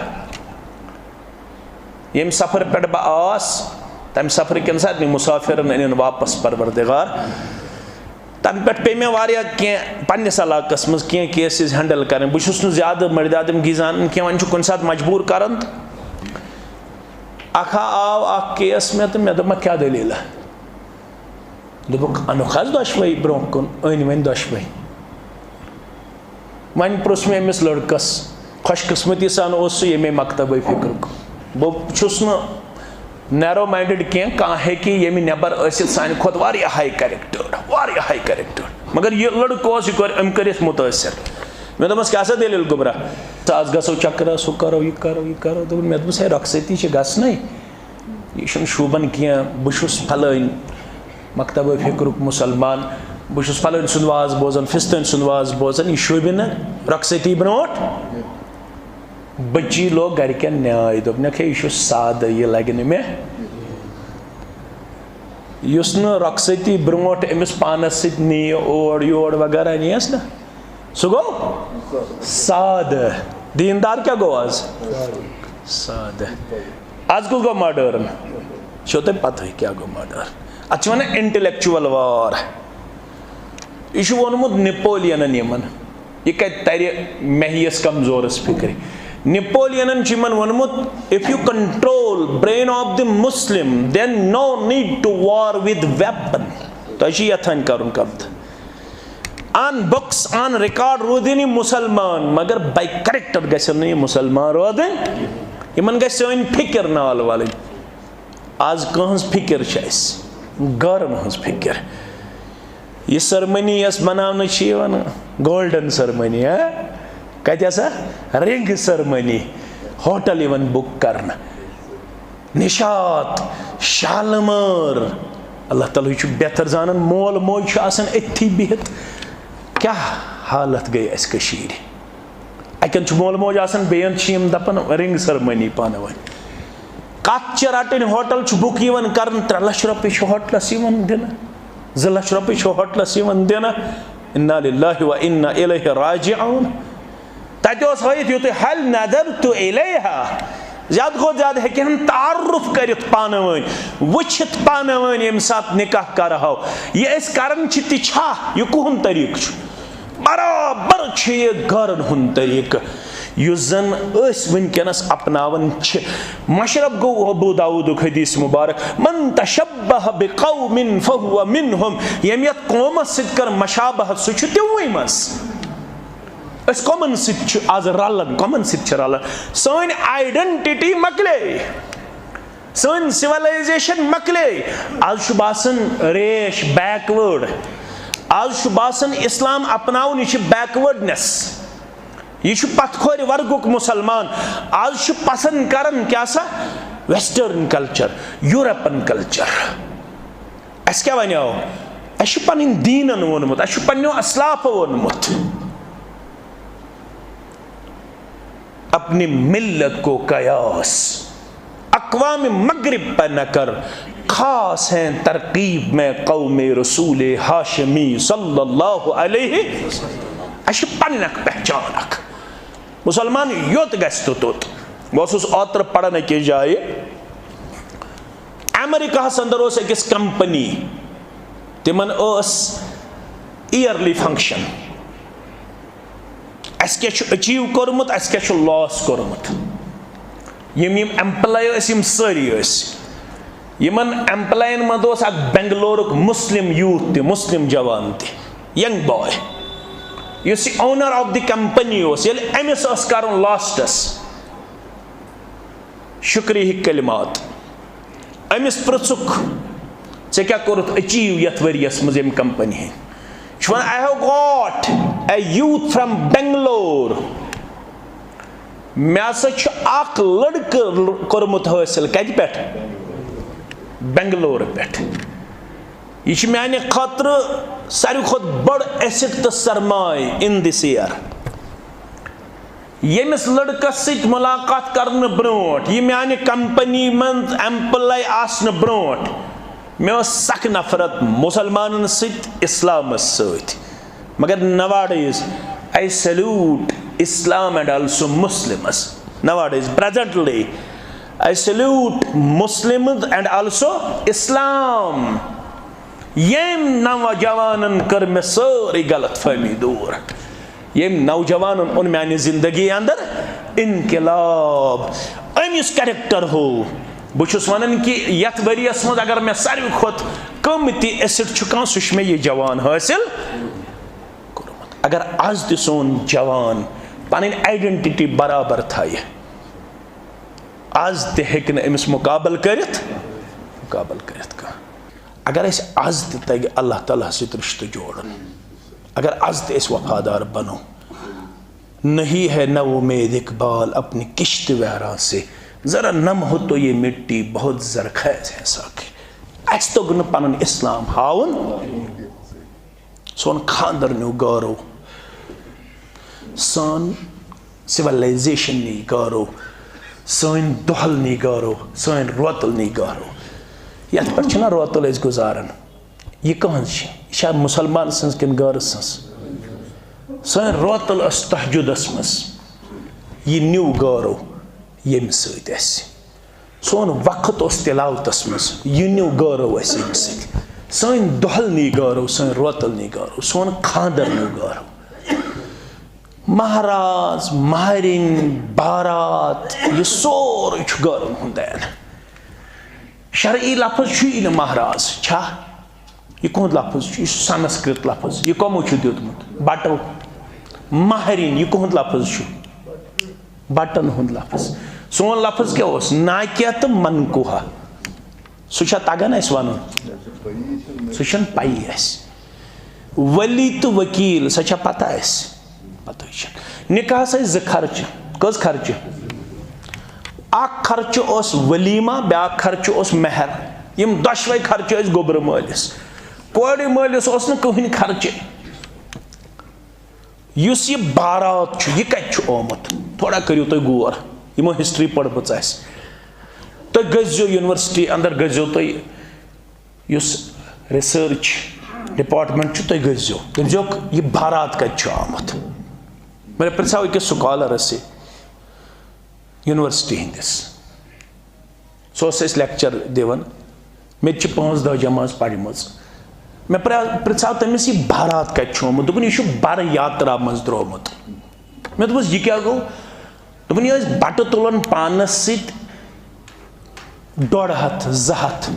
ییٚمہِ سفرٕ پٮ۪ٹھ بہٕ آس، تَمہِ سفرٕ کٮ۪ن سارنٕے مُسافِرن أنِن واپس پروردگار۔ تَمہِ پٮ۪ٹھ پیٚیہِ مےٚ واریاہ کینٛہہ پننِس علاقس منٛز کینٛہہ cases handle کرٕنۍ۔ بہٕ چھُس نہٕ زیادٕ مٔردِ آدمگی زانان کینٛہہ، وۄنۍ چھُ کُنہِ ساتہٕ مجبوٗر کران۔ تہٕ اکھ ہا آو اکھ case مےٚ، تہٕ مےٚ دوٚپ، "ما کیٛاہ دٔلیٖلہ؟" دوٚپُکھ، "اَنُکھ حظ دۄشوَے برٛونٛہہ کُن؟" أنۍ وۄنۍ دۄشوَے۔ وۄنۍ پرُژھ مےٚ أمِس لٔڑکَس، خوش قسمتی سان اوس سُہ ییٚمے مکتبے فکرُک۔ بہٕ چھُس نہٕ narrow minded کینٛہہ، کانٛہہ ہیٚکہِ ییٚمہِ نٮ۪بر ٲسِتھ سانہِ کھۄتہٕ واریاہ high character، واریاہ high character۔ مگر یہِ لٔڑکہٕ اوس، یہِ کوٚر، أمۍ کٔرۍ أسۍ مُتٲثر۔ مےٚ دوٚپمَس، "کیٛاہ سا دٔلیٖل گوٚبرا؟ ژٕ آز گژھو چکرس، ہُہ کرو، یہِ کرو، یہِ کرو۔" دوٚپُن، مےٚ دوٚپمَس، "ہے، رۄخصتی چھِ گژھنَے۔" یہِ چھُنہٕ شوٗبان کینٛہہ۔ بہٕ چھُس فلٲنۍ مکتبہ فکرُک مُسلمان، بہٕ چھُس فلٲنۍ سُنٛد واز بوزان، فستٲنۍ سُنٛد واز بوزان، یہِ شوٗبہِ نہٕ رۄخصتی برونٛٹھ۔ بٔچی لوگ گرِکٮ۪ن نیٛاے، دوٚپنَکھ، "ہے، یہِ چھُ سادٕ، یہِ لگہِ نہٕ مےٚ۔" یُس نہٕ رۄخصتی برونٛٹھ أمِس پانَس سۭتۍ نِیہِ اور یور وغیرہ نِیَس نہ، سُہ گوٚو سادٕ۔ دیٖندار کیٛاہ گوٚو آز؟ سادٕ۔ آز کُس گوٚو ماڈٲرٕن؟ چھو تۄہہِ پتہٕے کیٛاہ گوٚو ماڈٲرٕن؟ اَتھ چھِ وَنان intellectual war۔ یہِ چھُ ووٚنمُت نپولینن یِمن۔ یہِ کَتہِ تَرِ مہیَس کمزورس فِکرِ؟ نپولینن چھُ یِمن ووٚنمُت، "If you control brain of the Muslim, then no need to war with weapon۔" تۄہہِ چھُ یَتھان کَرُن کَتھ۔ On books, on record روٗدِن یہِ مُسلمان، مگر by character گژھن نہٕ یہِ مُسلمان روزٕنۍ۔ یِمن گژھِ سٲنۍ فِکر نال والٕنۍ۔ آز کٕہٕنٛز فِکر چھِ اَسہِ؟ غٲرن ہٕنٛز فِکر۔ یہِ ceremony یۄس مناونہٕ چھِ یِوان، golden ceremony، ہا؟ کَتہِ ہسا؟ Ring ceremony۔ ہوٹل یِوان book کرنہٕ۔ نشاط، شالمٲر، اللہ تعالیٰ ہٕے چھُ بہتر زانان۔ مول موج چھُ آسان أتھی بِہِتھ، کیٛاہ حالت گٔے اَسہِ کٔشیٖرِ۔ اَتٮ۪ن چھُ مول موج آسان، بیٚین چھِ یِم دَپان رِنٛگ سٔرمٔنی پانہٕ ؤنۍ۔ کَتھ چھِ رَٹٕنۍ، ہوٹل چھُ بُک یِوان کَرنہٕ، ترٛےٚ لَچھ رۄپیہِ چھِ ہوٹلَس یِوان دِنہٕ، زٕ لَچھ رۄپیہِ چھِ ہوٹلَس یِوان دِنہٕ۔ اِنا لِلّٰہِ و اِنا اِلَیہِ راجِعوٗن۔ تَتہِ اوس ہٲیِتھ یُتُے، ہل نظرت الیہا، زیادٕ کھۄتہٕ زیادٕ ہیٚکہِ ہن تعارُف کٔرِتھ پانہٕ ؤنۍ، وٕچھِتھ پانہٕ ؤنۍ ییٚمہِ ساتہٕ نِکاح کَرٕہو۔ یہِ أسۍ کَران چھِ تہِ چھا؟ یہِ کُہُنٛد طریٖقہٕ چھُ؟ برابر چھُ یہِ غٲرن ہُنٛد طریٖقہٕ، یُس زَن أسۍ وٕنکیٚنَس اپناوان چھِ۔ مشرب گوٚو ابو داوودُک حدیث مبارک، من تشبہ بقوم فہو منہم، ییٚمۍ یَتھ قومَس سۭتۍ کٔر مشابہت، سُہ چھُ تِموٕے منٛز۔ أسۍ کۄمن سۭتۍ چھِ آز رلان؟ کۄمن سۭتۍ چھِ رلان؟ سٲنۍ آیڈنٹٹی مۄکلے، سٲنۍ سِولایزیشن مۄکلے۔ آز چھُ باسان ریش، بیکوٲرڈ۔ آز چھُ باسان اسلام اپناوُن، یہِ چھُ بیکوٲرڈنس، یہِ چھُ پتھ کھورِ ورگُک مسلمان۔ آز چھُ پسند کران کیٛاہ سا؟ Western culture, European culture. اَسہِ کیٛاہ وَنیو؟ اَسہِ چھُ پَنٕنۍ دیٖنَن ووٚنمُت، اَسہِ چھُ پَنٕنیو اَسلافو ووٚنمُت۔ اپنی ملت کو قیاس اقوام مغرب پر نہ کر، خاص ہیں ترکیب میں قوم رسول ہاشمی صلی اللہ علیہ وسلم۔ اَسہِ چھِ پَنٕنۍ اَکھ پہچان اَکھ۔ مُسلمان یوٚت گژھِ تہٕ توٚت۔ بہٕ اوسُس اوترٕ پَران أکِس جایہِ، امریکہس اندر اوس أکِس کمپنی، تِمن ٲس ایئرلی فنکشن، اَسہِ کیٛاہ چھُ اچیو کوٚرمُت، اَسہِ کیٛاہ چھُ لاس کوٚرمُت۔ یِم یِم ایمپلاے ٲسۍ، یِم سٲری ٲسۍ، یِمن ایمپلاین منٛز اوس اکھ بنگلورُک مسلم یوٗتھ تہِ، مسلم جوان تہِ، ینگ بوائے، یُس یہِ اونر آف دی کمپنی اوس۔ ییٚلہِ أمِس ٲس کرُن لاسٹس شُکریہٕکۍ کلمات۔ أمِس پرٛژھُکھ، "ژےٚ کیٛاہ کوٚرُتھ اچیو یَتھ ؤریَس منٛز ییٚمہِ کمپنی ہٕنٛدۍ؟" چھُ وَنان، "I have got a youth from Bangalore." مےٚ ہسا چھُ اکھ لڑکہٕ کوٚرمُت حٲصِل۔ کَتہِ پٮ۪ٹھ؟ بنگلور پٮ۪ٹھ۔ یہِ چھِ میانہِ خٲطرٕ ساروی کھۄتہٕ بٔڑ asset تہٕ سرمایہِ in this year۔ ییٚمِس لڑکس سۭتۍ ملاقات کرنہٕ برونٹھ، یہِ میانہِ کمپنی منٛز ایمپلاے آسنہٕ برونٹھ، مےٚ ٲس سخ نفرت مسلمانن سۭتۍ، اسلامس سۭتۍ۔ مگر nowadays I salute Islam and also Muslims۔ Nowadays, presently, I salute Muslims and also Islam۔ ییٚمۍ نوجوانن کٔر مےٚ سٲرٕے غلط فہمی دوٗر۔ ییٚمۍ نوجوانن اوٚن میانہِ زندگی اندر انقلاب۔ أمِس کریکٹر ہو۔ بہٕ چھُس ونان کہِ یتھ ؤریس منٛز اگر مےٚ ساروی کھۄتہٕ قۭمتی asset چھُ کانٛہہ، سُہ چھُ مےٚ یہِ جوان حٲصِل کوٚرمُت۔ اگر از تہِ سون جوان پنٕنۍ آیڈنٹٹی برابر تھایہِ، از تہِ ہیٚکہِ نہٕ أمِس مُقابلہٕ کٔرِتھ، مُقابلہٕ کٔرِتھ کانٛہہ۔ اگر اَسہِ از تہِ تَگہِ اللہ تعالیٰ ہَس سۭتۍ رِشتہٕ جوڑُن، اگر از تہِ أسۍ وفادار بنو، نہیں ہے نہ امید اقبال اپنی کشت ویراں سے، ذرا نم ہو تو یہ مٹی بہت زرخیز ہے ساقی۔ اَسہِ توٚگ نہٕ پنُن اسلام ہاوُن۔ سون خاندر نیو گورو، سون سیولائزیشن نی گورو، سٲنۍ دۄہل نی گورو، سٲنۍ روتل نی گورو۔ یتھ پٮ۪ٹھ چھِنہ روتل أسۍ گُزاران؟ یہِ کٕہٕنٛز چھِ؟ یہِ چھا مُسلمان سٕنٛز کِنہٕ غٲرٕ سٕنٛز؟ سٲنۍ روتل ٲس تہجدس منٛز، یہِ نیو گورو ییٚمہِ سۭتۍ اَسہِ۔ سون وقت اوس تلاوتس منٛز، یہِ نیو گٲرو اَسہِ اَمہِ سۭتۍ۔ سٲنۍ دۄہل نی گٲرو، سٲنۍ روتل نی گٲرو، سون خاندر نیو گٲرو۔ مہراز، مہرِنۍ، بارات، یہِ سورُے چھُ گٲرن ہُنٛد دین۔ شرعی لفظ چھُ یی نہٕ مہراز، چھا؟ یہِ کُہُنٛد لفظ چھُ؟ یہِ چھُ سنسکرت لفظ۔ یہِ کمو چھُ دیُتمُت؟ بٹو۔ مہرِنۍ، یہِ کُہُنٛد لفظ چھُ؟ بٹن ہُنٛد لفظ۔ سون لفظ کیٛاہ اوس؟ ناکیہ تہٕ منکوہ۔ سُہ چھا تگان اَسہِ وَنُن؟ سُہ چھَنہٕ پَیی اَسہِ۔ ولی تہٕ وکیل، سۄ چھا پتہ اَسہِ؟ پتہٕ چھَنہٕ۔ نکاحس ٲسۍ زٕ خرچہٕ۔ کٔژ خرچہٕ؟ اکھ خرچہٕ اوس ولیمہ، بیٛاکھ خرچہٕ اوس مہر۔ یِم دۄشوے خرچہٕ ٲسۍ گوٚبرٕ مٲلِس۔ کورِ مٲلِس اوس نہٕ کٕہٕنۍ خرچہٕ۔ یُس یہِ بارات چھُ، یہِ کَتہِ چھُ آمُت؟ تھوڑا کٔرِو تُہۍ غور، یِمو ہسٹری پٔرمٕژ آسہِ۔ تُہۍ گٔژھزیو یونیورسٹی اندر، گٔژھزیو تُہۍ، یُس ریسرچ ڈپارٹمنٹ چھُ، تُہۍ گٔژھزیو، دٔپزیوکھ، یہِ بارات کَتہِ چھُ آمُت؟ مےٚ پرٛژھاو أکِس سکالرس یہِ یونیورسٹی ہٕنٛدِس۔ سُہ اوس اَسہِ لیکچر دِوان۔ مےٚ تہِ چھِ پانٛژھ دَہ جمٲژ پَرِمٕژ۔ مےٚ پرٛ-، پرٛژھاو تٔمِس، "یہِ بارات کَتہِ چھُ آمُت؟" دوٚپُن، "یہِ چھُ بَرٕ یاترا منٛز درٛامُت۔" مےٚ دوٚپُس، "یہِ کیٛاہ گوٚو؟" دوٚپُن، "یہِ ٲسۍ بَٹہٕ تُلان پانَس سۭتۍ ڈۄڈ ہَتھ، زٕ ہَتھ۔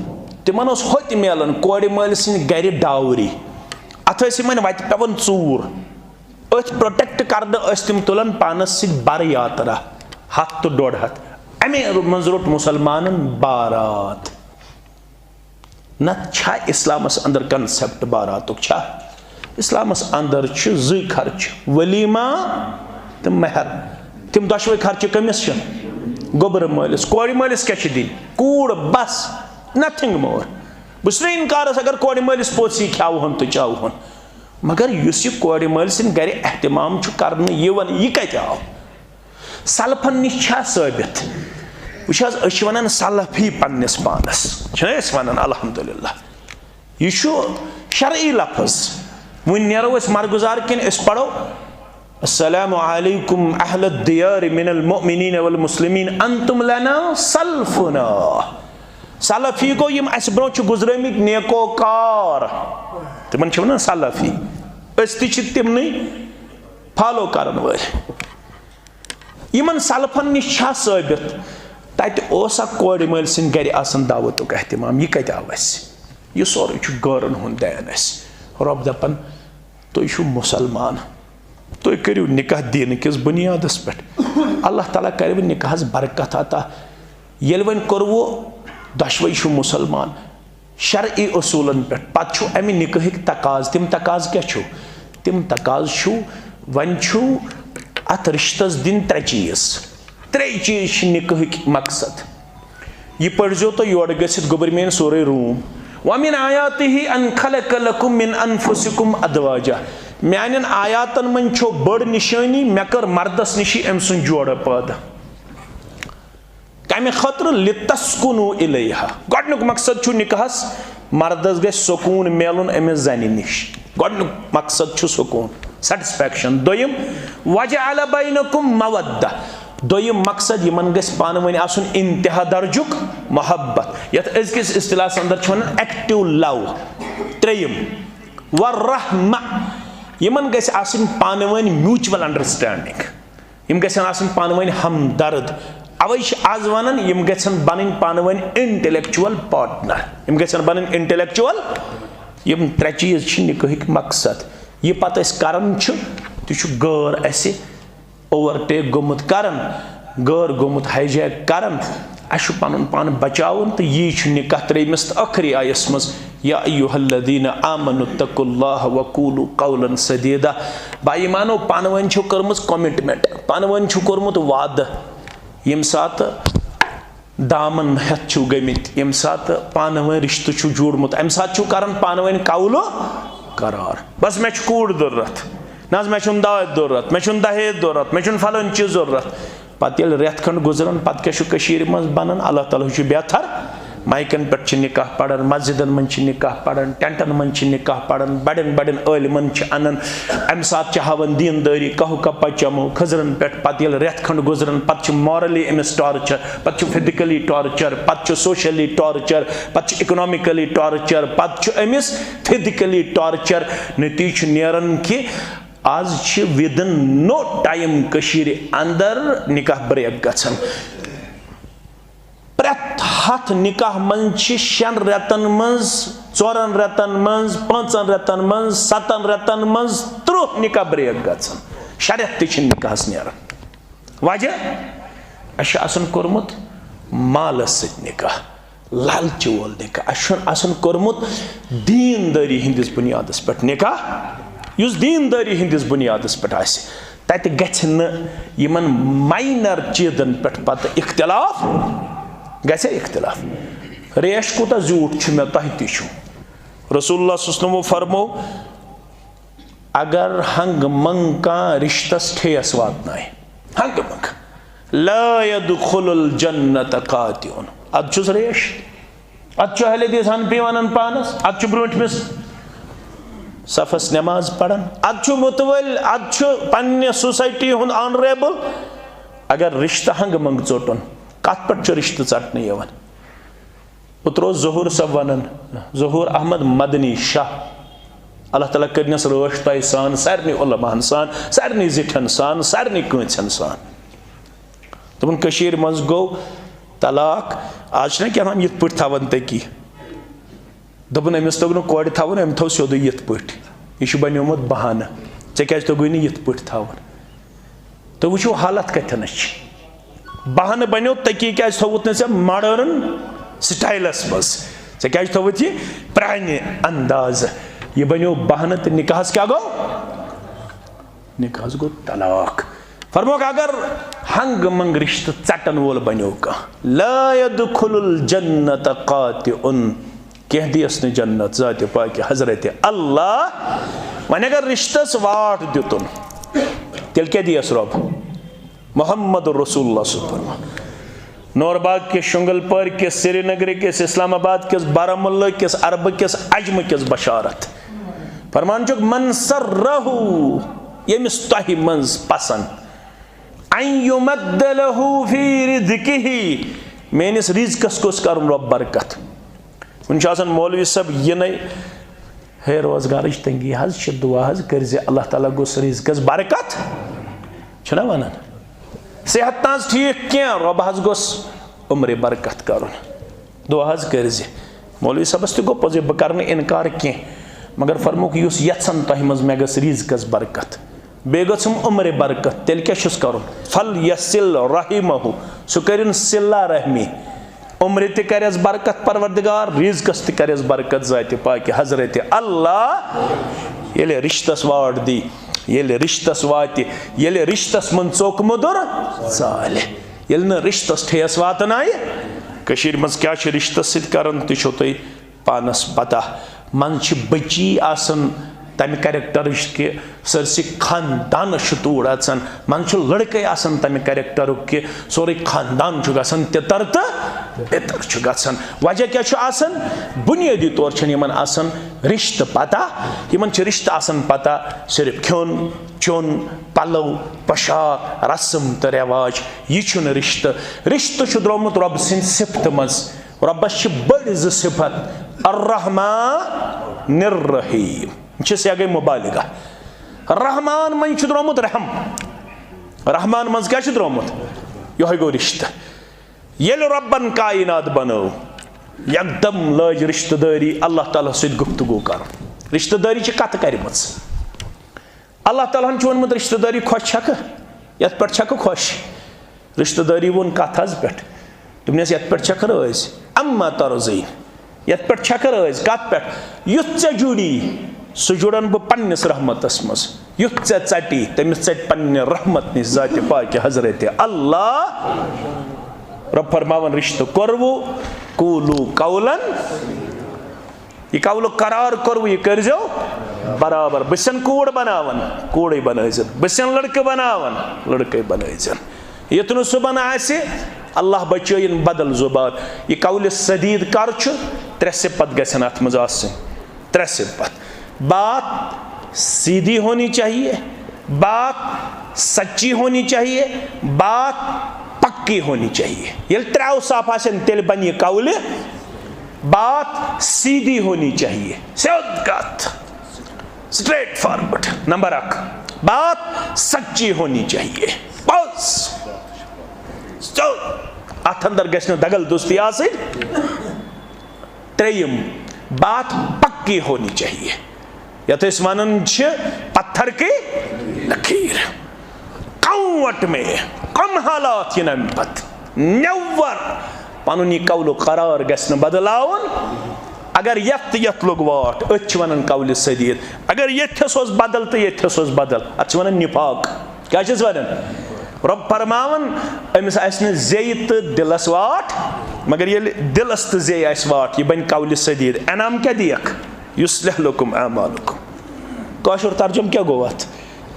تِمَن اوس ہوٚتہِ میلان کورِ مٲلۍ سٕنٛدِ گَرِ ڈاوری۔ اَتھ ٲسۍ یِمَن وَتہِ پٮ۪وان ژوٗر۔ أتھۍ پروٹیکٹ کرنہٕ ٲسۍ تِم تُلان پانس سۭتۍ بر یاترا، ہتھ تہٕ ڈۄڈ ہتھ۔ امے منٛز روٚٹ مسلمانن بارات۔ نتہٕ چھا اسلامس اندر کنسپٹ باراتُک؟ چھا؟ اسلامس اندر چھِ زٕے خرچہٕ، ولیمہ تہٕ مہر۔ تِم دۄشوے خرچہٕ کٔمِس چھِ؟ گوٚبرٕ مٲلِس۔ کورِ مٲلِس کیٛاہ چھِ دِنۍ؟ کوٗر بس، nothing more۔ بہٕ چھُس نہٕ انکارس، اگر کورِ مٲلِس پوٚژھ یی، کھیاوہون تہٕ چاوہون۔ مگر یُس یہِ کورِ مٲلۍ سٕنٛدِ گرِ اہتمام چھُ کرنہٕ یِوان، یہِ کتہِ آو؟ سلفن نِش چھا ثٲبت؟ وٕچھ حظ، أسۍ چھِ ونان سلفی پننِس پانس، چھِنہ أسۍ ونان؟ الحمدللہ، یہِ چھُ شرعی لفظ۔ وۄنۍ نیرو أسۍ مرگُزار کِنۍ، أسۍ پرو، "السلام علیکم اہل الدیار من المؤمنین والمسلمین، انتم لنا سلفنا۔" سلفی گوٚو، یِم اسہِ برونٛہہ چھِ گُزرٲمٕتۍ نیکوکار، تِمن چھِ ونان سلفی۔ أسۍ تہِ چھِ تِمنٕے فالو کرن وٲلۍ۔ یِمن سلفن نِش چھا ثٲبت، تتہِ اوسا کورِ مٲلۍ سٕنٛدِ گرِ آسان دعوتُک اہتمام؟ یہِ کتہِ آو اسہِ؟ یہِ سورُے چھُ غٲرن ہُنٛد دین اسہِ۔ رۄب دپان، تُہۍ چھِو مُسلمان، تُہۍ کٔرِو نکاح دیٖنہٕ کِس بُنیادس پٮ۪ٹھ۔ اللہ تعالیٰ کرِ وۄنۍ نکاحس برکت عطا۔ ییٚلہِ وۄنۍ کوٚروٕ، دۄشوے چھِو مُسلمان شرعی اصوٗلن پٮ۪ٹھ، پتہٕ چھُ امہِ نکاحٕکۍ تقاضہٕ۔ تِم تقاضہٕ کیٛاہ چھِو؟ تِم تقاضہٕ چھِو، وۄنۍ چھِو اتھ رشتس دِنۍ ترٛےٚ چیٖز۔ ترٛے چیٖز چھِ نکاحٕکۍ مقصد۔ یہِ پٔرزیو تُہۍ یورٕ گٔژھِتھ گوٚبرۍ میٲنۍ سورُے روٗم۔ "ومن آیاتہ ان خلق لکم من انفسکم ازواجا۔" میانٮ۪ن آیاتن منٛز چھو بٔڑ نشٲنی، مےٚ کٔر مردس نِشی أمۍ سُنٛد جوڑٕ پٲدٕ۔ کمہِ خٲطرٕ؟ "لتسکنوا الیہا۔" گۄڈنیُک مقصد چھُ نکاحس، مردس گژھِ سکوٗن میلُن أمِس زنہِ نِش۔ گۄڈنیُک مقصد چھُ سکوٗن، سیٹسفیکشن۔ دوٚیِم، "وجعل بینکم مودہ۔" دوٚیِم مقصد، یِمن گژھِ پانہٕ ؤنۍ آسُن انتہا درجُک محبت، یتھ أزکِس اصطلاحس اندر چھِ ونان ایکٹیو لو۔ ترٛیٚیِم، "ورحمہ۔" یِمن گژھِ آسٕنۍ پانہٕ ؤنۍ میوٗچول انڈرسٹینڈنگ۔ یِم گژھن آسٕنۍ پانہٕ ؤنۍ ہمدرد۔ اوے چھِ آز ونان، یِم گژھن بنٕنۍ پانہٕ ؤنۍ انٹلیکچوئل پارٹنر۔ یِم گژھن بنٕنۍ انٹلیکچوئل۔ یِم ترٛےٚ چیٖز چھِ نکاحٕکۍ مقصد۔ یہِ پتہٕ أسۍ کران چھِ، تہِ چھُ غٲر اسہِ اوورٹیک گوٚمُت کران، غٲر گوٚمُت ہائی جیک کران۔ اسہِ چھُ پنُن پان بچاوُن، تہٕ یی چھُ نکاح ترٛیٚیمِس تہٕ ٲخری آیس منٛز، "یا ایھا الذین آمنوا اتقوا اللہ وقولوا قولا سدیدا۔" با ایمانو، پانہٕ ؤنۍ چھُو کٔرمٕژ کمٹمنٹ، پانہٕ ؤنۍ چھُو کوٚرمُت وعدٕ، ییٚمہِ ساتہٕ دامن ہٮ۪تھ چھِو گٔمٕتۍ، ییٚمہِ ساتہٕ پانہٕ ؤنۍ رشتہٕ چھُو جوڑمُت، امہِ ساتہٕ چھِو کران پانہٕ ؤنۍ قولو قرار۔ بس، مےٚ چھُ کوٗر ضروٗرت، نہ حظ، مےٚ چھُنہٕ داج ضروٗرت، مےٚ چھُنہٕ دہیج ضروٗرت، مےٚ چھُنہٕ فلٲنۍ چیٖز ضروٗرت۔ پتہٕ ییٚلہِ رٮ۪تھ کھنٛڈ گُزران، پتہٕ کیٛاہ چھُ کٔشیٖرِ منٛز بنان؟ اللہ تعالیٰ ہٕے چھُ بہتر۔ مایکن پٮ۪ٹھ چھِ نکاح پران، مسجدن منٛز چھِ نکاح پران، ٹینٹن منٛز چھِ نکاح پران، بڑٮ۪ن بڑٮ۪ن عٲلمن چھِ انان۔ امہِ ساتہٕ چھِ ہاوان دیٖندٲری، کہو کپا چمو، خٔزرن پٮ۪ٹھ۔ پتہٕ ییٚلہِ رٮ۪تھ کھنٛڈ گُزران، پتہٕ چھِ مارلی أمِس ٹارچر، پتہٕ چھُ فزیکلی ٹارچر، پتہٕ چھُ سوشلی ٹارچر، پتہٕ چھُ اکنامکلی ٹارچر، پتہٕ چھُ أمِس فزیکلی ٹارچر۔ نتیجہٕ چھُ نیران کہِ آز چھِ within no time کٔشیٖرِ اندر نکاح بریک گژھان۔ پرٛٮ۪تھ ہتھ نکاح منٛز چھِ شٮ۪ن رٮ۪تن منٛز، ژورن رٮ۪تن منٛز، پانٛژن رٮ۪تن منٛز، ستن رٮ۪تن منٛز ترٕٛہ نکاح بریک گژھان۔ شےٚ رٮ۪تھ تہِ چھِنہٕ نکاحس نیران۔ وجہ؟ اَسہِ چھُ آسان کوٚرمُت مالس سۭتۍ نکاح، لالچہِ وول نکاح۔ اَسہِ چھُنہٕ آسان کوٚرمُت دیٖندٲری ہٕنٛدِس بُنیادس پٮ۪ٹھ نکاح، یُس دیٖندٲری ہٕنٛدِس بُنیادس پٮ۪ٹھ آسہِ۔ تتہِ گژھِ نہٕ یِمن ماینر چیٖزن پٮ۪ٹھ پتہٕ اختلاف، گژھِ اختلاف۔ ریش کوٗتاہ زیوٗٹھ چھُ مےٚ، تۄہہِ تہِ چھُ۔ رسول اللہ صلی اللہ علیہ وسلمو فرمو، اگر ہنٛگہٕ منٛگہٕ کانٛہہ رِشتَس ٹھیس واتنایہِ، ہنٛگہٕ منٛگہٕ، لا يدخل الجنة قاطع، اَدٕ چھُس ریش۔ اَدٕ چھُ اہل حدیث حنفی وَنان پانَس، اَدٕ چھُ برٛونٛٹھمِس صفس نماز پران، اَدٕ چھُ مُتوٲلۍ، اَدٕ چھُ پننہِ سوسایٹی ہُنٛد آنریبل۔ اگر رِشتہٕ ہنٛگہٕ منٛگہٕ ژوٚٹُن، کَتھ پٮ۪ٹھ چھُ رِشتہٕ ژَٹنہٕ یِوان؟ اوترٕ اوس ظہور صٲب ونان، ظہور احمد مدنی شاہ، اللہ تعالیٰ کٔرنس رٲچھ تۄہہِ سان، سارنٕے علماہن سان، سارنٕے زِٹھٮ۪ن سان، سارنٕے کٲنٛسٮ۪ن سان۔ دوٚپُن، کٔشیٖرِ منٛز گوٚو طلاق، آز چھِنہ کیٛاہ تام یِتھ پٲٹھۍ تھاوان تٔکی۔ دوٚپُن، أمِس توٚگ نہٕ کورِ تھاوُن، أمۍ تھوٚو سیوٚدُے یِتھ پٲٹھۍ۔ یہِ چھُ بنیومُت بہانہٕ، ژےٚ کیٛازِ توٚگُے نہٕ یِتھ پٲٹھۍ تھاوُن؟ تُہۍ وٕچھِو حالت کَتھٮ۪نَس چھِ۔ بہانہٕ بنیو تٔکی کیٛازِ تھوٚوُتھ نہٕ ژےٚ ماڈٲرٕن سٹایلَس منٛز؟ ژےٚ کیٛازِ تھوٚوُتھ یہِ پرٛانہِ اندازٕ؟ یہِ بنیو بہانہٕ تہٕ نِکاحَس کیٛاہ گوٚو؟ نِکاحَس گوٚو طلاق۔ فرموکھ، اگر ہنٛگہٕ منٛگہٕ رِشتہٕ ژَٹَن وول بنیو کانٛہہ، لا يدخل الجنة قاطع، کینٛہہ دیس نہٕ جنت ذاتِ پاکہِ حضرت اللہ۔ وۄنۍ اگر رِشتَس واٹھ دیُتُن، تیٚلہِ کیٛاہ دیس رۄب؟ محمد رسول اللہ صلی اللہ علیہ وسلم۔ نور باغ کِس، شُنٛگل پورِ کِس، سری نگر کِس، اسلام آباد کِس، بارہمولہ کِس، عربہٕ کِس، عجمہٕ کِس بشارت۔ فرمان چھُکھ، من سرہ، ییٚمِس تۄہہِ منٛز پسند، ان یمد لہ فی رزقہ، میٲنِس رزقس گوٚژھ کرُن رۄب برکت۔ وُنہِ چھُ آسان مولوی صٲب یِنَے، ہے، روزگارٕچ تنگی حظ چھِ، دُعا حظ کٔرۍ زِ اللہ تعالیٰ گوٚژھ رزقس برکت، چھُنہ وَنان؟ صحت نہ حظ ٹھیٖک کینٛہہ، رۄب حظ گوٚژھ عمرِ برکت کَرُن، دُعا حظ کٔرۍ زِ۔ مولوی صٲبَس تہِ گوٚو پوٚزُے، بہٕ کَرٕ نہٕ اِنکار کینٛہہ، مگر فرمووُکھ، یُس یَژھان تۄہہِ منٛز مےٚ گٔژھ رزقس برکت، بیٚیہِ گٔژھٕم عمرِ برکت، تیٚلہِ کیٛاہ چھُس کَرُن؟ فل یصل رحمہ، سُہ کٔرِن صلہ رحمی۔ عمرِ تہِ کرٮ۪س برکت پروردگار، رزقس تہِ کرٮ۪س برکت ذاتِ پاکہِ حضرت اللہ۔ ییٚلہِ رشتس واٹھ دی، ییٚلہِ رشتس واتہِ، ییٚلہِ رشتس منٛز ژوٚک مٔدُر ژالہِ، ییٚلہِ نہٕ رشتس ٹھیس واتنایہِ۔ کٔشیٖرِ منٛز کیٛاہ چھُ رشتس سۭتۍ کران، تہِ چھو تۄہہِ پانس پتہ۔ منٛز چھِ بٔچی آسان تمہِ کریکٹرٕچ کہِ سٲرسٕے خاندانس چھُ توٗر اژان۔ منٛز چھُ لڑکے آسان تمہِ کریکٹرُک کہِ سورُے خاندان چھُ گژھان تِتر تہٕ بِتر چھُ گژھان۔ وجہ کیٛاہ چھُ آسان؟ بُنیٲدی طور چھَنہٕ یِمن آسان رِشتہٕ پتہ۔ یِمن چھِ رِشتہٕ آسان پتہ صرف کھیوٚن، چیوٚن، پلو، پوشاک، رسم تہٕ رٮ۪واج۔ یہِ چھُنہٕ رِشتہٕ۔ رِشتہٕ چھُ درٛامُت رۄبہٕ سٕنٛدِ صفتہٕ منٛز۔ رۄبس چھِ بٔڑۍ زٕ صفت، الرحمن الرحیم۔ یہِ چھِ سیاگے مبالغہ۔ رحمان منٛز چھُ درٛامُت رحم۔ رحمان منٛز کیٛاہ چھُ درٛامُت؟ یِہوٚے گوٚو رِشتہٕ۔ ییٚلہِ رۄبن کائنات بنٲو، یکدم لٲج رِشتہٕ دٲری اللہ تعالیٰ سۭتۍ گفتگو کرُن۔ رِشتہٕ دٲری چھِ کتھٕ کرِمٕژ۔ اللہ تعالیٰ ہن چھُ ووٚنمُت، رِشتہٕ دٲری خۄش چھکھٕ؟ یتھ پٮ۪ٹھ چھکھٕ خۄش؟ رِشتہٕ دٲری ووٚن کتھ حظ پٮ۪ٹھ؟ دوٚپنس، یتھ پٮ۪ٹھ چھکھ رٲضۍ؟ اما ترضین، یتھ پٮ۪ٹھ چھکھ رٲضۍ؟ کتھ پٮ۪ٹھ؟ یُتھ ژےٚ جُڑی، سُہ جُڑن بہٕ پننِس رحمتس منٛز۔ یُتھ ژےٚ ژٹی، تٔمِس ژٹہِ پننہِ رحمت نِش ذاتِ پاکہِ حضرت اللہ۔ رۄب فرماوان، رِشتہٕ کوٚروٕ، قولوا قولا۔ یہِ قولُک قرار کوٚروٕ، یہِ کٔرۍزیو برابر۔ بہٕ چھَسَن کوٗر بناوان، کوٗرٕے بنٲوزٮ۪ن۔ بہٕ چھَسَن لڑکہٕ بناوان، لڑکَے بنٲوزٮ۪ن۔ یُتھ نہٕ صُبحن آسہِ، اللہ بچٲیِن، بدل زُبان۔ یہِ قولِ سدید کر چھُ؟ ترٛےٚ صفت گژھن اَتھ منٛز آسٕنۍ۔ ترٛےٚ صفت۔ بات سیدھی ہونی چاہیے، بات سچی ہونی چاہیے، بات پکی ہونی چاہیے۔ ییٚلہِ ترٛےٚ اوصاف آسن، تیٚلہِ بنہِ یہِ قولِ۔ بات سیدھی ہونی چاہیے، سیوٚد کتھ، straight forward۔ نمبر اکھ، بات سچی ہونی چاہیے، بس سیوٚد۔ اتھ اندر گژھِ نہٕ دگل دستی آسٕنۍ۔ ترٛیٚیِم، بات پکی ہونی چاہیے، یتھ أسۍ ونان چھِ پتھر کی لکیر۔ کم وٹ میں، کم حالات یِن امہِ پتہٕ۔ Never۔ پنُن یہِ قول و قرار گژھِ نہٕ بدلاوُن۔ اگر یتھ تہٕ یتھ لوٚگ واٹھ، أتھۍ چھِ ونان قولِ سدید۔ اگر یتھس اوس بدل تہٕ یتھس اوس بدل، اتھ چھِ ونان نفاق۔ کیٛاہ چھِس ونان؟ رۄب فرماوان، أمِس آسہِ نہٕ زیٚیہِ تہٕ دِلس واٹھ۔ مگر ییٚلہِ دِلس تہٕ زیٚیہِ آسہِ واٹھ، یہِ بنہِ قولِ سدید۔ انعام کیٛاہ دِیَکھ؟ یصلح لکم اعمالکم۔ کٲشُر ترجمہٕ کیٛاہ گوٚو اتھ؟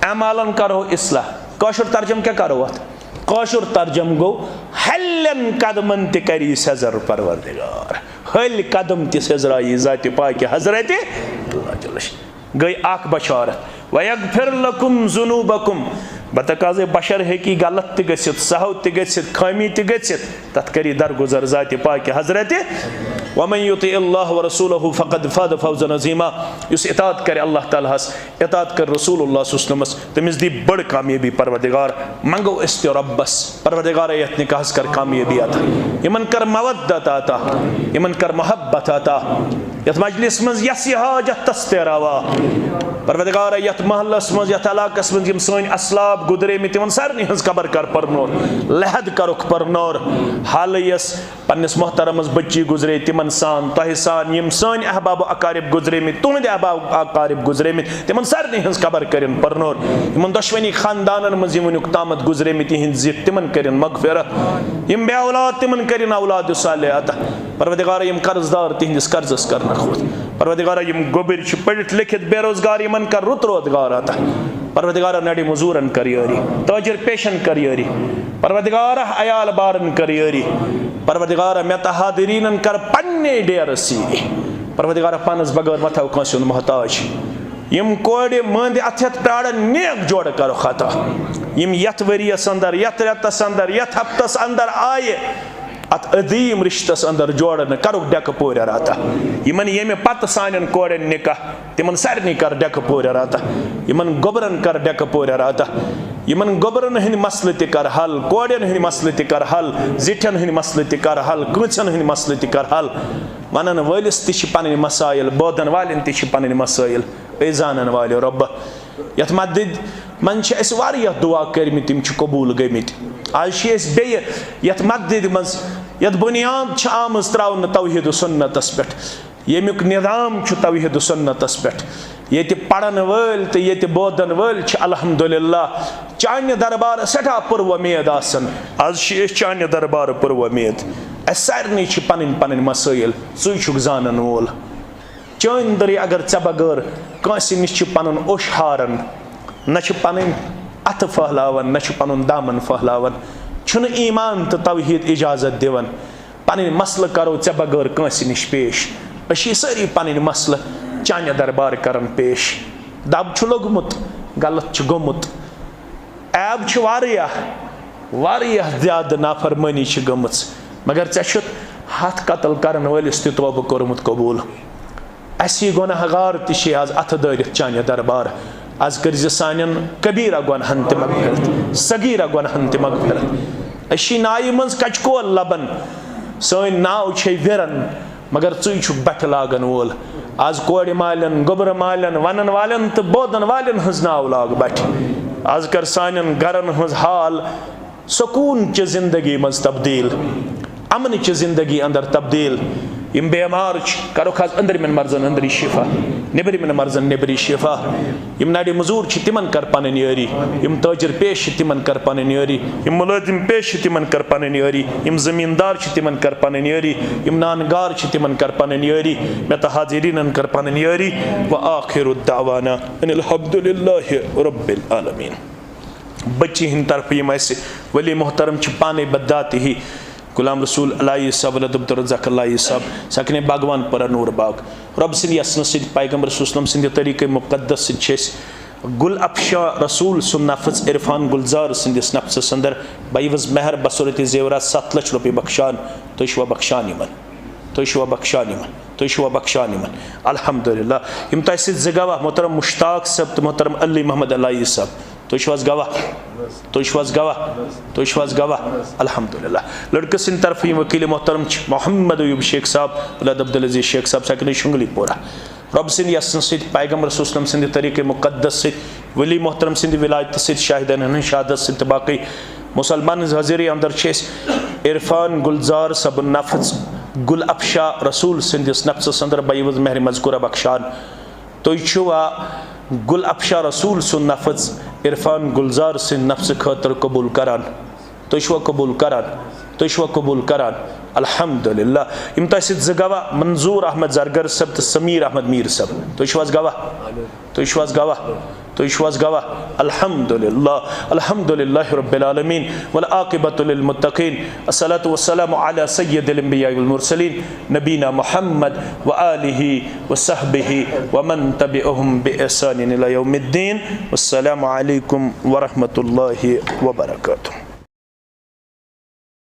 اعمالن کرو اصلاح۔ کٲشُر ترجمہٕ کیٛاہ کرو اتھ؟ کٲشُر ترجمہٕ گوٚو، ہلٮ۪ن قدمن تہِ کری سیٚزر پروردگار۔ ہلۍ قدم تہِ سیٚزرایی ذاتِ پاکہِ حضرتِ اللہ جل شانہ۔ گٔے اکھ بشارت، ویغفر لکم ذنوبکم۔ بتقاضے بشر ہیٚکی غلط تہِ گٔژھِتھ، سہو تہِ گٔژھِتھ، خٲمی تہِ گٔژھِتھ، تتھ کری درگزر ذاتِ پاکہِ حضرتِ۔ ومن یطع اللہ ورسولہ فقد فاز فوزا عظیما۔ یُس اطاعت کرِ اللہ تعالیٰ ہس، اطاعت کرِ رسول اللہ صلی اللہ علیہ وسلمس، تٔمِس دی بٔڑ کامیٲبی پروردگار۔ منگو أسۍ تہِ رۄبس، پروردگارا، یتھ نکاحس کر کامیٲبی عطا، یِمن کر مودت عطا، یِمن کر محبت عطا، یتھ مجلس منٛز یس یہِ حاجت تس تیراوا۔ پروردگارا، یتھ محلس منٛز، یتھ علاقس منٛز یِم سٲنۍ اسلاف گُزریمٕتۍ، تِمن سارنٕے ہٕنٛز قبر کر پرنور، لحد کرُکھ پرنور۔ حالٕے یس پننِس محترمس بچی گُزرے، تِمن سان، تۄہہِ سان، یِم سٲنۍ احباب و اقارب گُزریمٕتۍ، تُہنٛدۍ احباب و اقارب گُزریمٕتۍ، تِمن سارنٕے ہٕنٛز قبر کٔرِن پرنور۔ یِمن دۄشوٕنی خاندانن منٛز یِم وٕنیُک تامتھ گُزریمٕتۍ، یِہنٛدۍ زِٹھۍ، تِمن کٔرِن مغفرت۔ یِم بے اولاد، تِمن کٔرِن اولاد صالح عطا۔ پروردگارا، یِم قرض دار، تِہنٛدِس قرضس کرنکھ وۄتھ۔ پروردگارا، یِم گوٚبٕرۍ چھِ، پٔرِتھ لیکھِتھ بے روزگار، یِمن کر رُت روزگار عطا۔ پروردگارا، نڑِ مزورن کر یٲری، تاجر پیشن کر یٲری۔ پروردگارا، عیال بارن کر یٲری۔ پروردگارا، مےٚ تہٕ حاضریٖنن کر پننے ڈیرس سیٖری۔ پروردگارا، پانس بغٲر مہ تھاو کٲنٛسہِ ہُنٛد محتاج۔ یِم کورِ مٲنٛدِ اتھٕ ہٮ۪تھ پرارن، نیک جوڑٕ کرُکھ عطا۔ یِم یتھ ؤریس اندر، یتھ رٮ۪تس اندر، یتھ ہفتس اندر آیہِ، اتھ عظیٖم رشتس اندر جوڑن کرُکھ ڈیکہٕ پورٮ۪ر عطا۔ یِمن ییٚمہِ پتہٕ سانٮ۪ن کورٮ۪ن نکاح، تِمن سارنٕے کر ڈیکہٕ پورٮ۪ر عطا۔ یِمن گوٚبرن کر ڈیکہٕ پورٮ۪ر عطا۔ یِمن گوٚبرن ہٕنٛدۍ مسلہٕ تہِ کر حل، کورٮ۪ن ہٕنٛدۍ مسلہٕ تہِ کر حل، زِٹھٮ۪ن ہٕنٛدۍ مسلہٕ تہِ کر حل، کٲنٛسن ہٕنٛدۍ مسلہٕ تہِ کر حل۔ ونن وٲلِس تہِ چھِ پنٕنۍ مسٲیل، بوزن والٮ۪ن تہِ چھِ پنٕنۍ مسٲیل۔ اے زانن والہِ رۄبہ، یتھ مسجد منٛز چھِ اسہِ واریاہ دعا کٔرمٕتۍ، تِم چھِ قبول گٔمٕتۍ۔ آز چھِ أسۍ بیٚیہِ یتھ مسجد منٛز، یتھ بنیاد چھِ آمٕژ تراونہٕ توحید و سنتس پٮ۪ٹھ، ییٚمیُک نظام چھُ توحید و سنتس پٮ۪ٹھ، ییٚتہِ پرن وٲلۍ تہٕ ییٚتہِ بوزن وٲلۍ چھِ الحمدللہ چانہِ دربارٕ سٮ۪ٹھاہ پُر وۄمید آسان۔ آز چھِ أسۍ چانہِ دربارٕ پُر وۄمید۔ اسہِ سارنٕے چھِ پنٕنۍ پنٕنۍ مسٲیل، ژٕے چھُکھ زانن وول۔ چٲنۍ دٔرۍ اگر ژےٚ بغٲر کٲنٛسہِ نِش چھِ پنُن اوٚش ہاران، نہ چھِ پنٕنۍ اتھٕ پھٔہلاوان، نہ چھِ پنُن دامن پھٔہلاوان، چھُنہٕ ایمان تہٕ توحید اجازت دِوان۔ پنٕنۍ مسلہٕ کرو ژےٚ بغٲر کٲنٛسہِ نِش پیش۔ أسۍ چھِ سٲری پنٕنۍ مسلہٕ چانہِ دربار کران پیش۔ دب چھُ لوٚگمُت، غلط چھُ گوٚمُت، عیب چھِ واریاہ، واریاہ زیادٕ نافرمٲنی چھِ گٔمٕژ، مگر ژےٚ چھُتھ ہتھ قتل کرن وٲلِس تہِ توبہٕ کوٚرمُت قبول۔ اسی گۄناہ گار تہِ چھِ آز اتھٕ دٲرِتھ چانہِ دربار۔ از کٔرۍ زِ سانٮ۪ن کبیرہ گۄناہن تہِ مغفرت، صغیرہ گۄناہن تہِ مغفرت۔ أسۍ چھِ نایہِ منٛز کچہِ کول لبن، سٲنۍ ناو چھے ویرن، مگر ژٕے چھُکھ بٹھٕ لاگن وول۔ از کورِ مالٮ۪ن، گوٚبرٕ مالٮ۪ن، ونن والٮ۪ن تہٕ بوزن والٮ۪ن ہٕنٛز ناو لاگ بٹھِ۔ از کر سانٮ۪ن گرن ہٕنٛز حال سکوٗن چہِ زندگی منٛز تبدیل، امن چہِ زندگی اندر تبدیل۔ یِم بیمار چھِ، کرُکھ از أنٛدرمٮ۪ن مرضن أنٛدری شفا، نیٚبرمٮ۪ن مرضن نیٚبری شفا۔ یِم نڑِ مزور چھِ، تِمن کر پنٕنۍ یٲری۔ یِم تاجر پیش چھِ، تِمن کر پنٕنۍ یٲری۔ یِم مُلٲزِم پیش چھِ، تِمن کر پنٕنۍ یٲری۔ یِم زٔمیٖندار چھِ، تِمن کر پنٕنۍ یٲری۔ یِم نان گار چھِ، تِمن کر پنٕنۍ یٲری۔ مےٚ تہٕ حاضریٖنن کر پنٕنۍ یٲری۔ وآخر دعوانا ان الحمد للہ رب العالمین۔ بچی ہٕنٛدِ طرفہٕ یِم اَسہِ ولی محترم چھِ پانے بذاتی غلام رسول الہی صٲب، ولد عبدالرزاق الہی صٲب، سکنِ باغوان پورہ نور باغ۔ رۄب سٕنٛدِ یژھنہٕ سۭتۍ، پیغمبر صلی اللہ علیہ وسلم سٕنٛدِ طریٖقے مقدس سۭتۍ چھِ أسۍ گل افشاں رسول سُنٛد نفس، عرفان گلزار سٕنٛدِس نفسس اندر بعوض مہر بصورت زیورات ستھ لچھ رۄپیہِ بخشان۔ تُہۍ چھِوا بخشان یِمن؟ تُہۍ چھِوا بخشان یِمن؟ تُہۍ چھِوا بخشان یِمن؟ الحمدللہ۔ یِم تۄہہِ سۭتۍ زٕ گواہ، محترم مشتاق صٲب تہٕ محترم علی محمد الہی صٲب۔ تُہۍ چھِو حظ گواہ؟ تُہۍ چھِو حظ گواہ؟ تُہۍ چھِو حظ گواہ؟ الحمدللہ۔ لڑکہٕ سٕنٛدِ طرفہٕ یِم وکیل محترم چھِ محمد ایوب شیخ صاحب، ولد عبدالعزیز شیخ صاحب، سکنِ شنگلی پورہ۔ رۄب سٕنٛدِ یژھنہٕ سۭتۍ، پیغمبر صلی اللہ علیہ وسلم سٕنٛدِ طریٖقے مقدس سۭتۍ، ولی محترم سٕنٛدِ ولایتہٕ سۭتۍ، شاہدن ہٕنٛز شہادت سۭتۍ تہٕ باقٕے مسلمانن ہٕنٛز حٲضری اندر چھِ أسۍ عرفان گلزار صٲبُن نفس گل افشاں رسول سٕنٛدِس نفسس اندر بعوض مہر مذکورہ بخشان۔ تُہۍ چھِوا گل افشاں رسول سُنٛد نفس عرفان گلزار سٕنٛدِ نفسہٕ خٲطرٕ قبول کران؟ تُہۍ چھِوا قبول کران؟ تُہۍ چھِوا قبول کران؟ الحمدللہ۔ یِم تۄہہِ سۭتۍ زٕ گواہ، منظور احمد زرگر صٲب تہٕ سمیر احمد میر صٲب۔ تُہۍ چھِو حظ گواہ؟ تُہۍ چھِو حظ گواہ؟ تُہۍ چھِو حظ گواہ؟ الحمدللہ، الحمدللہ رب العالمین، والعاقبۃ للمتقین، الصلاۃ والسلام علی سید الانبیاء والمرسلین، نبینا محمد وآلہ وصحبہ ومن تبعہم بإحسان الی یوم الدین۔ والسلام علیکم ورحمۃ اللہ وبرکاتہ۔